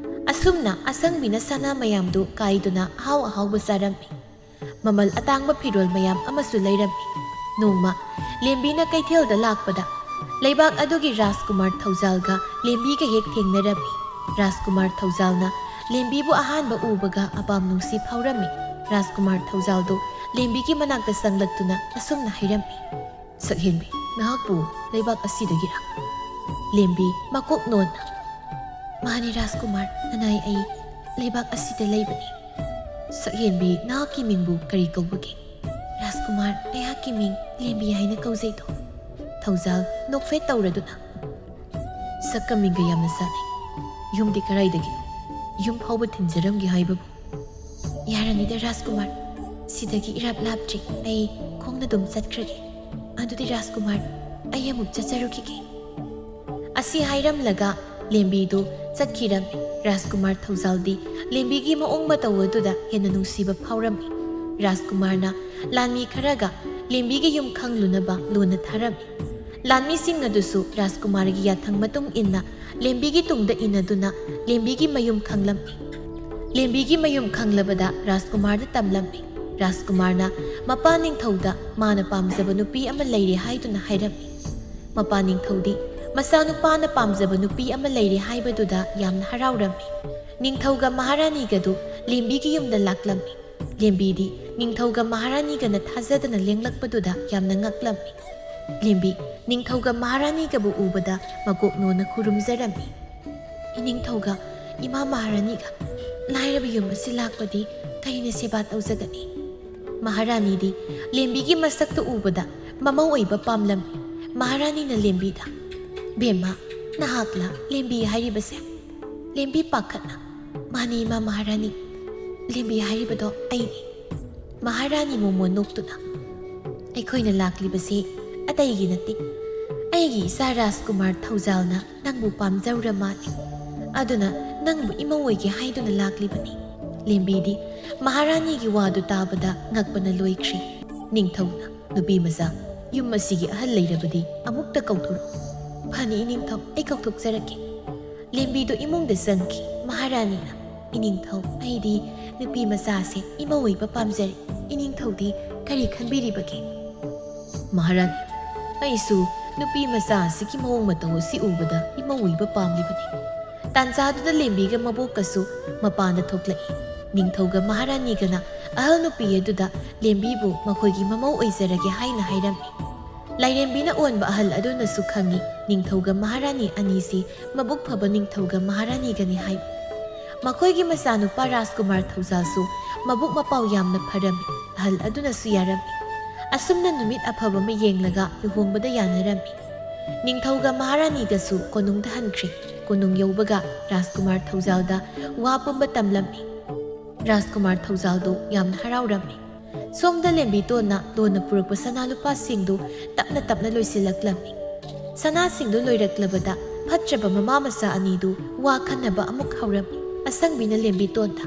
ꯑꯁꯨꯝꯅ ꯑꯁꯪꯕꯤꯅ ꯁꯅꯥ ꯃꯌꯥꯝꯗꯨ ꯀꯥꯏꯗꯨꯅ ꯑꯍꯥꯎ ꯑꯍꯥꯎꯕ ꯆꯥꯔꯝꯃꯤ꯫ ꯃꯃꯜ ꯑꯇꯥꯡꯕ ꯐꯤꯔꯣꯜ ꯃꯌꯥꯝ ꯑꯃꯁꯨ ꯂꯩꯔꯝꯃꯤ꯫ ꯅꯣꯡꯃ ꯂꯦꯝꯕꯤꯅ ꯀꯩꯊꯦꯜꯗ ꯂꯥꯛꯄꯗ ꯂꯩꯕꯥꯛ ꯑꯗꯨꯒꯤ ꯔꯥꯖꯀꯨꯃꯥꯔ ꯊꯧꯖꯥꯜꯒ ꯂꯦꯝꯕꯤꯒ ꯍꯦꯛ ꯊꯦꯡꯅꯔꯝꯃꯤ꯫ ꯔꯥꯖꯀꯨꯃꯥꯔ ꯊꯧꯖꯥꯜꯅ ꯂꯦꯝꯕꯤꯕꯨ ꯑꯍꯥꯟꯕ ꯎꯕꯒ ꯑꯄꯥꯝ ꯅꯨꯡꯁꯤ ꯐꯥꯎꯔꯝꯃꯤ꯫ ꯔꯥꯖꯀꯨꯃꯥꯔ ꯊꯧꯖꯥꯜꯗꯨ ꯂꯦꯝꯕꯤꯒꯤ ꯃꯅꯥꯛꯇ ꯆꯪꯂꯛꯇꯨꯅ ꯑꯁꯨꯝꯅ ꯍꯥꯏꯔꯝꯃꯤ, "ꯁꯛꯍꯦꯟꯕꯤ, ꯅꯍꯥꯛꯄꯨ ꯂꯩꯕꯥꯛ ꯑꯁꯤꯗꯒꯤꯔꯥ?" ꯂꯦꯝꯕꯤ ꯃꯀꯣꯛ ꯅꯣꯟꯅ, "ꯃꯥꯅꯤ ꯔꯥꯖꯀꯨꯃꯥꯔ, ꯅꯅꯥꯏ ꯑꯩ ꯂꯩꯕꯥꯛ ꯑꯁꯤꯗ ꯂꯩꯕꯅꯤ꯫" "ꯁꯛꯍꯦꯟꯕꯤ, ꯅꯍꯥꯛꯀꯤ ꯃꯤꯡꯕꯨ ꯀꯔꯤ ꯀꯧꯕꯒꯦ?" "ꯔꯥꯖꯀꯨꯃꯥꯔ, ꯑꯩꯍꯥꯛꯀꯤ ꯃꯤꯡ ꯂꯦꯝꯕꯤ ꯍꯥꯏꯅ ꯀꯧꯖꯩꯗꯣ꯫" ꯊꯧꯖꯥꯜ ꯅꯣꯛꯐꯦꯠ ꯇꯧꯔꯗꯨꯅ, "ꯁꯛꯀ ꯃꯤꯡꯒ ꯌꯥꯝꯅ ꯆꯥꯟꯅꯩ꯫ ꯌꯨꯝꯗꯤ ꯀꯗꯥꯏꯗꯒꯤ? ꯌꯨꯝ ꯐꯥꯎꯕ ꯊꯤꯟꯖꯔꯝꯒꯦ ꯍꯥꯏꯕꯕꯨ?" "ꯌꯥꯔꯅꯤꯗ ꯔꯥꯖꯀꯨꯃꯥꯔ, ꯁꯤꯗꯒꯤ ꯏꯔꯥꯞ ꯂꯥꯞꯇ꯭ꯔꯤ꯫ ꯑꯩ ꯈꯣꯡꯅ ꯑꯗꯨꯝ ꯆꯠꯈ꯭ꯔꯒꯦ꯫ ꯑꯗꯨꯗꯤ ꯔꯥꯖꯀꯨꯃꯥꯔ, ꯑꯩ ꯑꯃꯨꯛ ꯆꯠꯆꯔꯨꯈꯤꯒꯦ꯫" ꯑꯁꯤ ꯍꯥꯏꯔꯝꯂꯒ ꯂꯦꯝꯕꯤꯗꯨ ꯆꯠꯈꯤꯔꯝꯃꯤ꯫ ꯔꯥꯖꯀꯨꯃꯥꯔ ꯊꯧꯖꯥꯜꯗꯤ ꯂꯦꯝꯕꯤꯒꯤ ꯃꯑꯣꯡ ꯃꯇꯧ ꯑꯗꯨꯗ ꯍꯦꯟꯅ ꯅꯨꯡꯁꯤꯕ ꯐꯥꯎꯔꯝꯃꯤ꯫ ꯔꯥꯖꯀꯨꯃꯥꯔꯅ ꯂꯥꯟꯃꯤ ꯈꯔꯒ ꯂꯦꯝꯕꯤꯒꯤ ꯌꯨꯝ ꯈꯪꯂꯨꯅꯕ ꯂꯣꯟꯅ ꯊꯥꯔꯝꯃꯤ꯫ ꯂꯥꯟꯃꯤꯁꯤꯡ ꯑꯗꯨꯁꯨ ꯔꯥꯖꯀꯨꯃꯥꯔꯒꯤ ꯌꯥꯊꯪ ꯃꯇꯨꯡ ꯏꯟꯅ ꯂꯦꯝꯕꯤꯒꯤ ꯇꯨꯡꯗ ꯏꯟꯅꯗꯨꯅ ꯂꯦꯝꯕꯤꯒꯤ ꯃꯌꯨꯝ ꯈꯪꯂꯝꯃꯤ꯫ ꯂꯦꯝꯕꯤꯒꯤ ꯃꯌꯨꯝ ꯈꯪꯂꯕꯗ ꯔꯥꯖꯀꯨꯃꯥꯔꯗ ꯇꯝꯂꯝꯃꯤ꯫ ꯔꯥꯖꯀꯨꯃꯥꯔꯅ ꯃꯄꯥ ꯅꯤꯡꯊꯧꯗ ꯃꯥꯅ ꯄꯥꯝꯖꯕ ꯅꯨꯄꯤ ꯑꯃ ꯂꯩꯔꯦ ꯍꯥꯏꯗꯨꯅ ꯍꯥꯏꯔꯝꯃꯤ꯫ ꯃꯄꯥ ꯅꯤꯡꯊꯧꯗꯤ ꯃꯆꯥꯅꯨꯄꯥꯅ ꯄꯥꯝꯖꯕ ꯅꯨꯄꯤ ꯑꯃ ꯂꯩꯔꯦ ꯍꯥꯏꯕꯗꯨꯗ ꯌꯥꯝꯅ ꯍꯔꯥꯎꯔꯝꯃꯤ꯫ ꯅꯤꯡꯊꯧꯒ ꯃꯍꯥꯔꯥꯅꯤꯒꯗꯨ ꯂꯦꯝꯕꯤꯒꯤ ꯌꯨꯝꯗ ꯂꯥꯛꯂꯝꯃꯤ꯫ ꯂꯦꯝꯕꯤꯗꯤ ꯅꯤꯡꯊꯧꯒ ꯃꯍꯥꯔꯥꯅꯤꯒꯅ ꯊꯥꯖꯗꯅ ꯂꯦꯡꯂꯛꯄꯗꯨꯗ ꯌꯥꯝꯅ ꯉꯛꯂꯝꯃꯤ꯫ ꯂꯦꯝꯕꯤ ꯅꯤꯡꯊꯧꯒ ꯃꯍꯥꯔꯥꯅꯤꯒꯕꯨ ꯎꯕꯗ ꯃꯀꯣꯛ ꯅꯣꯟꯅ ꯈꯨꯔꯨꯝꯖꯔꯝꯃꯤ꯫ "ꯏꯅꯤꯡꯊꯧꯒ ꯏꯃꯥ ꯃꯍꯥꯔꯥꯅꯤꯒ ꯂꯥꯏꯔꯕ ꯌꯨꯝ ꯑꯁꯤ ꯂꯥꯛꯄꯗꯤ ꯀꯩꯅ ꯁꯦꯕꯥ ꯇꯧꯖꯒꯅꯤ?" ꯃꯍꯥꯔꯥꯅꯤꯗꯤ ꯂꯦꯝꯕꯤꯒꯤ ꯃꯁꯛꯇꯨ ꯎꯕꯗ ꯃꯃꯧ ꯑꯣꯏꯕ ꯄꯥꯝꯂꯝꯃꯤ꯫ ꯃꯍꯥꯔꯥꯅꯤꯅ ꯂꯦꯝꯕꯤꯗ, "ꯕꯦꯝꯃ, ꯅꯍꯥꯛꯂ ꯂꯦꯝꯕꯤ ꯍꯥꯏꯔꯤꯕꯁꯦ?" ꯂꯦꯝꯕꯤ ꯄꯥꯈꯠꯅ, "ꯃꯥꯅꯤ, ꯏꯃꯥ ꯃꯍꯥꯔꯥꯅꯤ, ꯂꯦꯝꯕꯤ ꯍꯥꯏꯔꯤꯕꯗꯣ ꯑꯩꯅꯤ꯫" ꯃꯍꯥꯔꯥꯅꯤ ꯃꯣꯃꯣꯟ ꯅꯣꯛꯇꯨꯅ, "ꯑꯩꯈꯣꯏꯅ ꯂꯥꯛꯂꯤꯕꯁꯤ ꯑꯇꯩꯒꯤ ꯅꯠꯇꯦ, ꯑꯩꯒꯤ ꯏꯆꯥ ꯔꯥꯖꯀꯨꯃꯥꯔ ꯊꯧꯖꯥꯜꯅ ꯅꯪꯕꯨ ꯄꯥꯝꯖꯔꯨꯔ ꯃꯥꯜꯂꯤ꯫ ꯑꯗꯨꯅ ꯅꯪꯕꯨ ꯏꯃꯧ ꯑꯣꯏꯒꯦ ꯍꯥꯏꯗꯨꯅ ꯂꯥꯛꯂꯤꯕꯅꯤ꯫" ꯂꯦꯝꯕꯤꯗꯤ ꯃꯍꯥꯔꯥꯅꯤꯒꯤ ꯋꯥꯗꯨ ꯇꯥꯕꯗ ꯉꯛꯄꯅ ꯂꯣꯏꯈ꯭ꯔꯦ꯫ ꯅꯤꯡꯊꯧꯅ, "ꯅꯨꯄꯤ ꯃꯆꯥ, ꯌꯨꯝ ꯑꯁꯤꯒꯤ ꯑꯍꯜ ꯂꯩꯔꯕꯗꯤ ꯑꯃꯨꯛꯇ ꯀꯧꯊꯣꯔꯛꯎ꯫" "ꯐꯅꯤ ꯏꯅꯤꯡꯊꯧ, ꯑꯩ ꯀꯧꯊꯣꯛꯆꯔꯛꯀꯦ꯫" ꯂꯦꯝꯕꯤꯗꯨ ꯏꯃꯨꯡꯗ ꯆꯪꯈꯤ꯫ ꯃꯍꯥꯔꯥꯅꯤꯅ, "ꯏꯅꯤꯡꯊꯧ, ꯑꯩꯗꯤ ꯅꯨꯄꯤ ꯃꯆꯥꯁꯦ ꯏꯃꯧ ꯑꯣꯏꯕ ꯄꯥꯝꯖꯔꯦ꯫ ꯏꯅꯤꯡꯊꯧꯗꯤ ꯀꯔꯤ ꯈꯟꯕꯤꯔꯤꯕꯒꯦ?" "ꯃꯍꯥꯔꯥꯅꯤ, ꯑꯩꯁꯨ ꯅꯨꯄꯤ ꯃꯆꯥ ꯑꯁꯤꯒꯤ ꯃꯑꯣꯡ ꯃꯇꯧ ꯑꯁꯤ ꯎꯕꯗ ꯏꯃꯧ ꯑꯣꯏꯕ ꯄꯥꯝꯂꯤꯕꯅꯤ꯫" ꯇꯥꯟꯖꯥꯗꯨꯗ ꯂꯦꯝꯕꯤꯒ ꯃꯕꯣꯛꯀꯁꯨ ꯃꯄꯥꯟꯗ ꯊꯣꯛꯂꯛꯏ꯫ ꯅꯤꯡꯊꯧꯒ ꯃꯍꯥꯔꯥꯅꯤꯒꯅ ꯑꯍꯜ ꯅꯨꯄꯤ ꯑꯗꯨꯗ ꯂꯦꯝꯕꯤꯕꯨ ꯃꯈꯣꯏꯒꯤ ꯃꯃꯧ ꯑꯣꯏꯖꯔꯒꯦ ꯍꯥꯏꯅ ꯍꯥꯏꯔꯝꯃꯤ꯫ ꯂꯥꯏꯔꯦꯝꯕꯤꯅ ꯑꯣꯟꯕ ꯑꯍꯜ ꯑꯗꯨꯅꯁꯨ ꯈꯪꯏ, ꯅꯤꯡꯊꯧꯒ ꯃꯍꯥꯔꯥꯅꯤ ꯑꯅꯤꯁꯤ ꯃꯕꯨꯛ ꯐꯕ ꯅꯤꯡꯊꯧꯒ ꯃꯍꯥꯔꯥꯅꯤꯒꯅꯤ ꯍꯥꯏ꯫ ꯃꯈꯣꯏꯒꯤ ꯃꯆꯥꯅꯨꯄꯥ ꯔꯥꯖꯀꯨꯃꯥꯔ ꯊꯧꯖꯥꯜꯁꯨ ꯃꯕꯨꯛ ꯃꯄꯥꯎ ꯌꯥꯝꯅ ꯐꯔꯝꯃꯤ, ꯑꯍꯜ ꯑꯗꯨꯅꯁꯨ ꯌꯥꯔꯝꯃꯤ꯫ ꯑꯁꯨꯝꯅ ꯅꯨꯃꯤꯠ ꯑꯐꯕ ꯑꯃ ꯌꯦꯡꯂꯒ ꯂꯨꯍꯣꯡꯕꯗ ꯌꯥꯅꯔꯝꯃꯤ꯫ ꯅꯤꯡꯊꯧꯒ ꯃꯍꯥꯔꯥꯅꯤꯒꯁꯨ ꯀꯣꯅꯨꯡꯗ ꯍꯟꯈ꯭ꯔꯦ꯫ ꯀꯣꯅꯨꯡ ꯌꯧꯕꯒ ꯔꯥꯖꯀꯨꯃꯥꯔ ꯊꯧꯖꯥꯜꯗ ꯋꯥ ꯄꯨꯝꯕ ꯇꯝꯂꯝꯃꯤ꯫ ꯔꯥꯖꯀꯨꯃꯥꯔ ꯊꯧꯖꯥꯜꯗꯨ ꯌꯥꯝꯅ ꯍꯔꯥꯎꯔꯝꯃꯤ꯫ ꯁꯣꯝꯗ ꯂꯦꯝꯕꯤꯇꯣꯟꯅ ꯂꯣꯟꯅ ꯄꯨꯔꯛꯄ ꯁꯅꯥ ꯂꯨꯄꯥꯁꯤꯡꯗꯨ ꯇꯞꯅ ꯇꯞꯅ ꯂꯣꯏꯁꯤꯜꯂꯛꯂꯝꯃꯤ꯫ ꯁꯅꯥꯁꯤꯡꯗꯨ ꯂꯣꯏꯔꯛꯂꯕꯗ ꯐꯠꯇ꯭ꯔꯕ ꯃꯃꯥ ꯃꯆꯥ ꯑꯅꯤꯗꯨ ꯋꯥ ꯈꯟꯅꯕ ꯑꯃꯨꯛ ꯍꯧꯔꯝꯃꯤ꯫ ꯑꯁꯪꯕꯤꯅ ꯂꯦꯝꯕꯤꯇꯣꯟꯗ,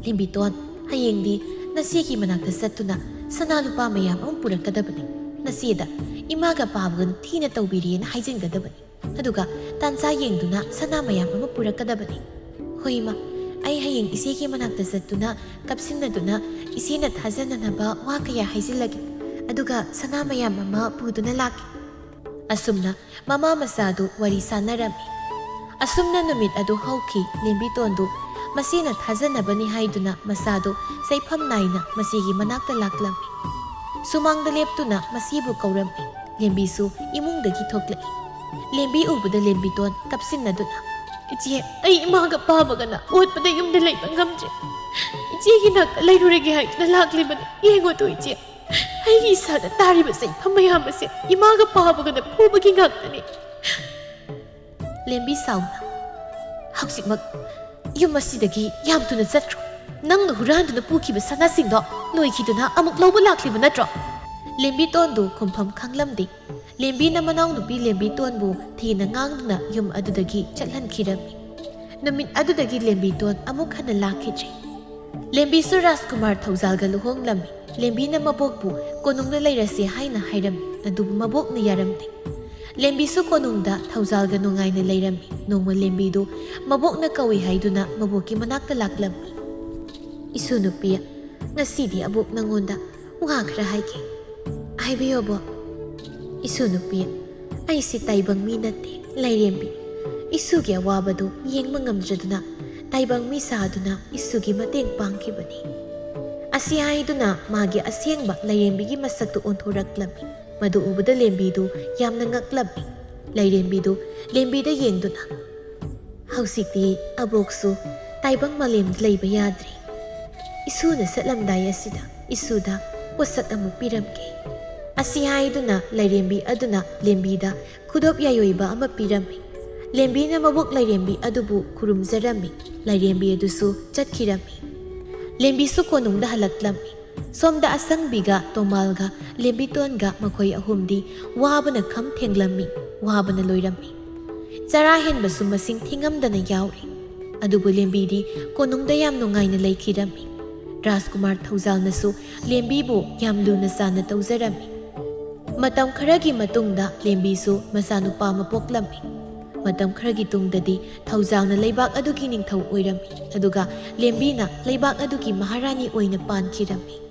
"ꯂꯦꯝꯕꯤꯇꯣꯟ, ꯍꯌꯦꯡꯗꯤ ꯅꯆꯦꯒꯤ ꯃꯅꯥꯛꯇ ꯆꯠꯇꯨꯅ ꯁꯅꯥ ꯂꯨꯄꯥ ꯃꯌꯥꯝ ꯑꯃ ꯄꯨꯔꯛꯀꯗꯕꯅꯤ꯫ ꯅꯆꯦꯗ ꯏꯃꯥꯒ ꯄꯥꯕꯒ ꯊꯤꯅ ꯇꯧꯕꯤꯔꯦꯅ ꯍꯥꯏꯖꯤꯟꯒꯗꯕꯅꯤ꯫ ꯑꯗꯨꯒ ꯇꯥꯟꯖꯥ ꯌꯦꯡꯗꯨꯅ ꯁꯅꯥ ꯃꯌꯥꯝ ꯑꯃ ꯄꯨꯔꯛꯀꯗꯕꯅꯤ꯫" "ꯍꯣꯏ, ꯏꯃꯥ, ꯑꯩ ꯍꯌꯦꯡ ꯏꯆꯦꯒꯤ ꯃꯅꯥꯛꯇ ꯆꯠꯇꯨꯅ ꯀꯞꯁꯤꯟꯅꯗꯨꯅ ꯏꯆꯦꯅ ꯊꯥꯖꯅꯅꯕ ꯋꯥ ꯀꯌꯥ ꯍꯥꯏꯖꯤꯜꯂꯒꯦ꯫ ꯑꯗꯨꯒ ꯁꯅꯥ ꯃꯌꯥꯝ ꯑꯃ ꯄꯨꯗꯨꯅ ꯂꯥꯛꯀꯦ꯫" ꯑꯁꯨꯝꯅ ꯃꯃꯥ ꯃꯆꯥꯗꯨ ꯋꯥꯔꯤ ꯁꯥꯟꯅꯔꯝꯃꯤ꯫ ꯑꯁꯨꯝꯅ ꯅꯨꯃꯤꯠ ꯑꯗꯨ ꯍꯧꯈꯤ꯫ ꯂꯦꯝꯕꯤꯇꯣꯟꯗꯨ ꯃꯁꯤꯅ ꯊꯥꯖꯅꯕꯅꯤ ꯍꯥꯏꯗꯨꯅ ꯃꯁꯥꯗꯨ ꯆꯩꯐꯝ ꯅꯥꯏꯅ ꯃꯁꯤꯒꯤ ꯃꯅꯥꯛꯇ ꯂꯥꯛꯂꯝꯃꯤ꯫ ꯁꯨꯃꯥꯡꯗ ꯂꯦꯞꯇꯨꯅ ꯃꯁꯤꯕꯨ ꯀꯧꯔꯝꯃꯤ꯫ ꯂꯦꯝꯕꯤꯁꯨ ꯏꯃꯨꯡꯗꯒꯤ ꯊꯣꯛꯂꯛꯏ꯫ ꯂꯦꯝꯕꯤ ꯎꯕꯗ ꯂꯦꯝꯕꯤꯇꯣꯟ ꯀꯞꯁꯤꯟꯅꯗꯨꯅ, "ꯏꯆꯦ, ꯑꯩ ꯏꯃꯥꯒ ꯄꯥꯕꯒꯅ ꯑꯣꯠꯄꯗ ꯌꯨꯝꯗ ꯂꯩꯕ ꯉꯝꯗ꯭ꯔꯦ꯫ ꯏꯆꯦꯒꯤ ꯅꯥꯛꯇ ꯂꯩꯔꯨꯔꯒꯦ ꯍꯥꯏꯗꯨꯅ ꯂꯥꯛꯂꯤꯕꯅꯤ꯫ ꯌꯦꯡꯉꯨ ꯇꯨ ꯏꯆꯦ, ꯑꯩꯒꯤ ꯏꯁꯥꯗ ꯇꯥꯔꯤꯕ ꯆꯩꯐꯝ ꯃꯌꯥꯝ ꯑꯁꯦ ꯏꯃꯥꯒ ꯄꯥꯕꯒꯅ ꯐꯨꯕꯒꯤ ꯉꯥꯛꯇꯅꯤ꯫" ꯂꯦꯝꯕꯤ ꯁꯥꯎꯅ, "ꯍꯧꯖꯤꯛꯃꯛ ꯌꯨꯝ ꯑꯁꯤꯗꯒꯤ ꯌꯥꯝ ꯊꯨꯅ ꯆꯠꯈ꯭ꯔꯣ꯫ ꯅꯪꯅ ꯍꯨꯔꯥꯟꯗꯨꯅ ꯄꯨꯈꯤꯕ ꯁꯅꯥꯁꯤꯡꯗꯣ ꯂꯣꯏꯈꯤꯗꯨꯅ ꯑꯃꯨꯛ ꯂꯧꯕ ꯂꯥꯛꯂꯤꯕ ꯅꯠꯇ꯭ꯔꯣ?" ꯂꯦꯝꯕꯤꯇꯣꯟꯗꯨ ꯈꯨꯝꯐꯝ ꯈꯪꯂꯝꯗꯦ꯫ ꯂꯦꯝꯕꯤꯅ ꯃꯅꯥꯎꯅꯨꯄꯤ ꯂꯦꯝꯕꯤꯇꯣꯟꯕꯨ ꯊꯤꯅ ꯉꯥꯡꯗꯨꯅ ꯌꯨꯝ ꯑꯗꯨꯗꯒꯤ ꯆꯠꯍꯟꯈꯤꯔꯝꯃꯤ꯫ ꯅꯨꯃꯤꯠ ꯑꯗꯨꯗꯒꯤ ꯂꯦꯝꯕꯤꯇꯣꯟ ꯑꯃꯨꯛ ꯍꯟꯅ ꯂꯥꯛꯈꯤꯗ꯭ꯔꯦ꯫ ꯂꯦꯝꯕꯤꯁꯨ ꯔꯥꯖꯀꯨꯃꯥꯔ ꯊꯧꯖꯥꯜꯒ ꯂꯨꯍꯣꯡꯂꯝꯃꯤ꯫ ꯂꯦꯝꯕꯤꯅ ꯃꯕꯣꯛꯄꯨ ꯀꯣꯅꯨꯡꯗ ꯂꯩꯔꯁꯤ ꯍꯥꯏꯅ ꯍꯥꯏꯔꯝꯃꯤ, ꯑꯗꯨꯕꯨ ꯃꯕꯣꯛꯅ ꯌꯥꯔꯝꯗꯦ꯫ ꯂꯦꯝꯕꯤꯁꯨ ꯀꯣꯅꯨꯡꯗ ꯊꯧꯖꯥꯜꯒ ꯅꯨꯡꯉꯥꯏꯅ ꯂꯩꯔꯝꯃꯤ꯫ ꯅꯣꯡꯃ ꯂꯦꯝꯕꯤꯗꯨ ꯃꯕꯣꯛꯅ ꯀꯧꯏ ꯍꯥꯏꯗꯨꯅ ꯃꯕꯣꯛꯀꯤ ꯃꯅꯥꯛꯇ ꯂꯥꯛꯂꯝꯃꯤ꯫ "ꯏꯁꯨ ꯅꯨꯄꯤ, ꯉꯁꯤꯗꯤ ꯑꯕꯣꯛ ꯅꯪꯉꯣꯟꯗ ꯋꯥ ꯈꯔ ꯍꯥꯏꯒꯦ꯫" "ꯍꯥꯏꯕꯤꯌꯣ ꯑꯕꯣꯛ꯫" "ꯏꯁꯨ ꯅꯨꯄꯤ, ꯑꯩꯁꯤ ꯇꯥꯏꯕꯪ ꯃꯤ ꯅꯠꯇꯦ, ꯂꯥꯏꯔꯦꯝꯕꯤ꯫ ꯏꯁꯨꯒꯤ ꯑꯋꯥꯕꯗꯨ ꯌꯦꯡꯕ ꯉꯝꯗ꯭ꯔꯗꯨꯅ ꯇꯥꯏꯕꯪ ꯃꯤ ꯁꯥꯗꯨꯅ ꯏꯁꯨꯒꯤ ꯃꯇꯦꯡ ꯄꯥꯡꯈꯤꯕꯅꯤ꯫" ꯑꯁꯤ ꯍꯥꯏꯗꯨꯅ ꯃꯥꯒꯤ ꯑꯁꯦꯡꯕ ꯂꯥꯏꯔꯦꯝꯕꯤꯒꯤ ꯃꯁꯛꯇꯨ ꯑꯣꯟꯊꯣꯔꯛꯂꯝꯃꯤ꯫ ꯃꯗꯨ ꯎꯕꯗ ꯂꯦꯝꯕꯤꯗꯨ ꯌꯥꯝꯅ ꯉꯛꯂꯝꯃꯤ꯫ ꯂꯥꯏꯔꯦꯝꯕꯤꯗꯨ ꯂꯦꯝꯕꯤꯗ ꯌꯦꯡꯗꯨꯅ, "ꯍꯧꯖꯤꯛꯇꯤ ꯑꯕꯣꯛꯁꯨ ꯇꯥꯏꯕꯪ ꯃꯥꯂꯦꯝꯗ ꯂꯩꯕ ꯌꯥꯗ꯭ꯔꯦ꯫ ꯏꯁꯨꯅ ꯆꯠꯂꯝꯗꯥꯏ ꯑꯁꯤꯗ ꯏꯁꯨꯗ ꯄꯣꯠꯁꯛ ꯑꯃ ꯄꯤꯔꯝꯒꯦ꯫" ꯑꯁꯤ ꯍꯥꯏꯗꯨꯅ ꯂꯥꯏꯔꯦꯝꯕꯤ ꯑꯗꯨꯅ ꯂꯦꯝꯕꯤꯗ ꯈꯨꯗꯣꯞ ꯌꯥꯏꯑꯣꯏꯕ ꯑꯃ ꯄꯤꯔꯝꯃꯤ꯫ ꯂꯦꯝꯕꯤꯅ ꯃꯕꯣꯛ ꯂꯥꯏꯔꯦꯝꯕꯤ ꯑꯗꯨꯕꯨ ꯈꯨꯔꯨꯝꯖꯔꯝꯃꯤ꯫ ꯂꯥꯏꯔꯦꯝꯕꯤ ꯑꯗꯨꯁꯨ ꯆꯠꯈꯤꯔꯝꯃꯤ꯫ ꯂꯦꯝꯕꯤꯁꯨ ꯀꯣꯅꯨꯡꯗ ꯍꯜꯂꯛꯂꯝꯃꯤ꯫ ꯁꯣꯝꯗ ꯑꯁꯪꯕꯤꯒ ꯇꯣꯃꯥꯜꯒ ꯂꯦꯝꯕꯤꯇꯣꯟꯒ ꯃꯈꯣꯏ ꯑꯍꯨꯝꯗꯤ ꯋꯥꯕꯅ ꯈꯝ ꯊꯦꯡꯂꯝꯃꯤ, ꯋꯥꯕꯅ ꯂꯣꯏꯔꯝꯃꯤ꯫ ꯆꯔꯥ ꯍꯦꯟꯕꯁꯨ ꯃꯁꯤꯡ ꯊꯤꯉꯝꯗꯅ ꯌꯥꯎꯔꯤ꯫ ꯑꯗꯨꯕꯨ ꯂꯦꯝꯕꯤꯗꯤ ꯀꯣꯅꯨꯡꯗ ꯌꯥꯝ ꯅꯨꯡꯉꯥꯏꯅ ꯂꯩꯈꯤꯔꯝꯃꯤ꯫ ꯔꯥꯖꯀꯨꯃꯥꯔ ꯊꯧꯖꯥꯜꯅꯁꯨ ꯂꯦꯝꯕꯤꯕꯨ ꯌꯥꯝ ꯂꯨꯅ ꯆꯥꯟꯅ ꯇꯧꯖꯔꯝꯃꯤ꯫ ꯃꯇꯝ ꯈꯔꯒꯤ ꯃꯇꯨꯡꯗ ꯂꯦꯝꯕꯤꯁꯨ ꯃꯆꯥꯅꯨꯄꯥ ꯑꯃ ꯄꯣꯛꯂꯝꯃꯤ꯫ ꯃꯇꯝ ꯈꯔꯒꯤ ꯇꯨꯡꯗꯗꯤ ꯊꯧꯖꯥꯜꯅ ꯂꯩꯕꯥꯛ ꯑꯗꯨꯒꯤ ꯅꯤꯡꯊꯧ ꯑꯣꯏꯔꯝꯃꯤ, ꯑꯗꯨꯒ ꯂꯦꯝꯕꯤꯅ ꯂꯩꯕꯥꯛ ꯑꯗꯨꯒꯤ ꯃꯍꯥꯔꯥꯅꯤ ꯑꯣꯏꯅ ꯄꯥꯟꯈꯤꯔꯝꯃꯤ꯫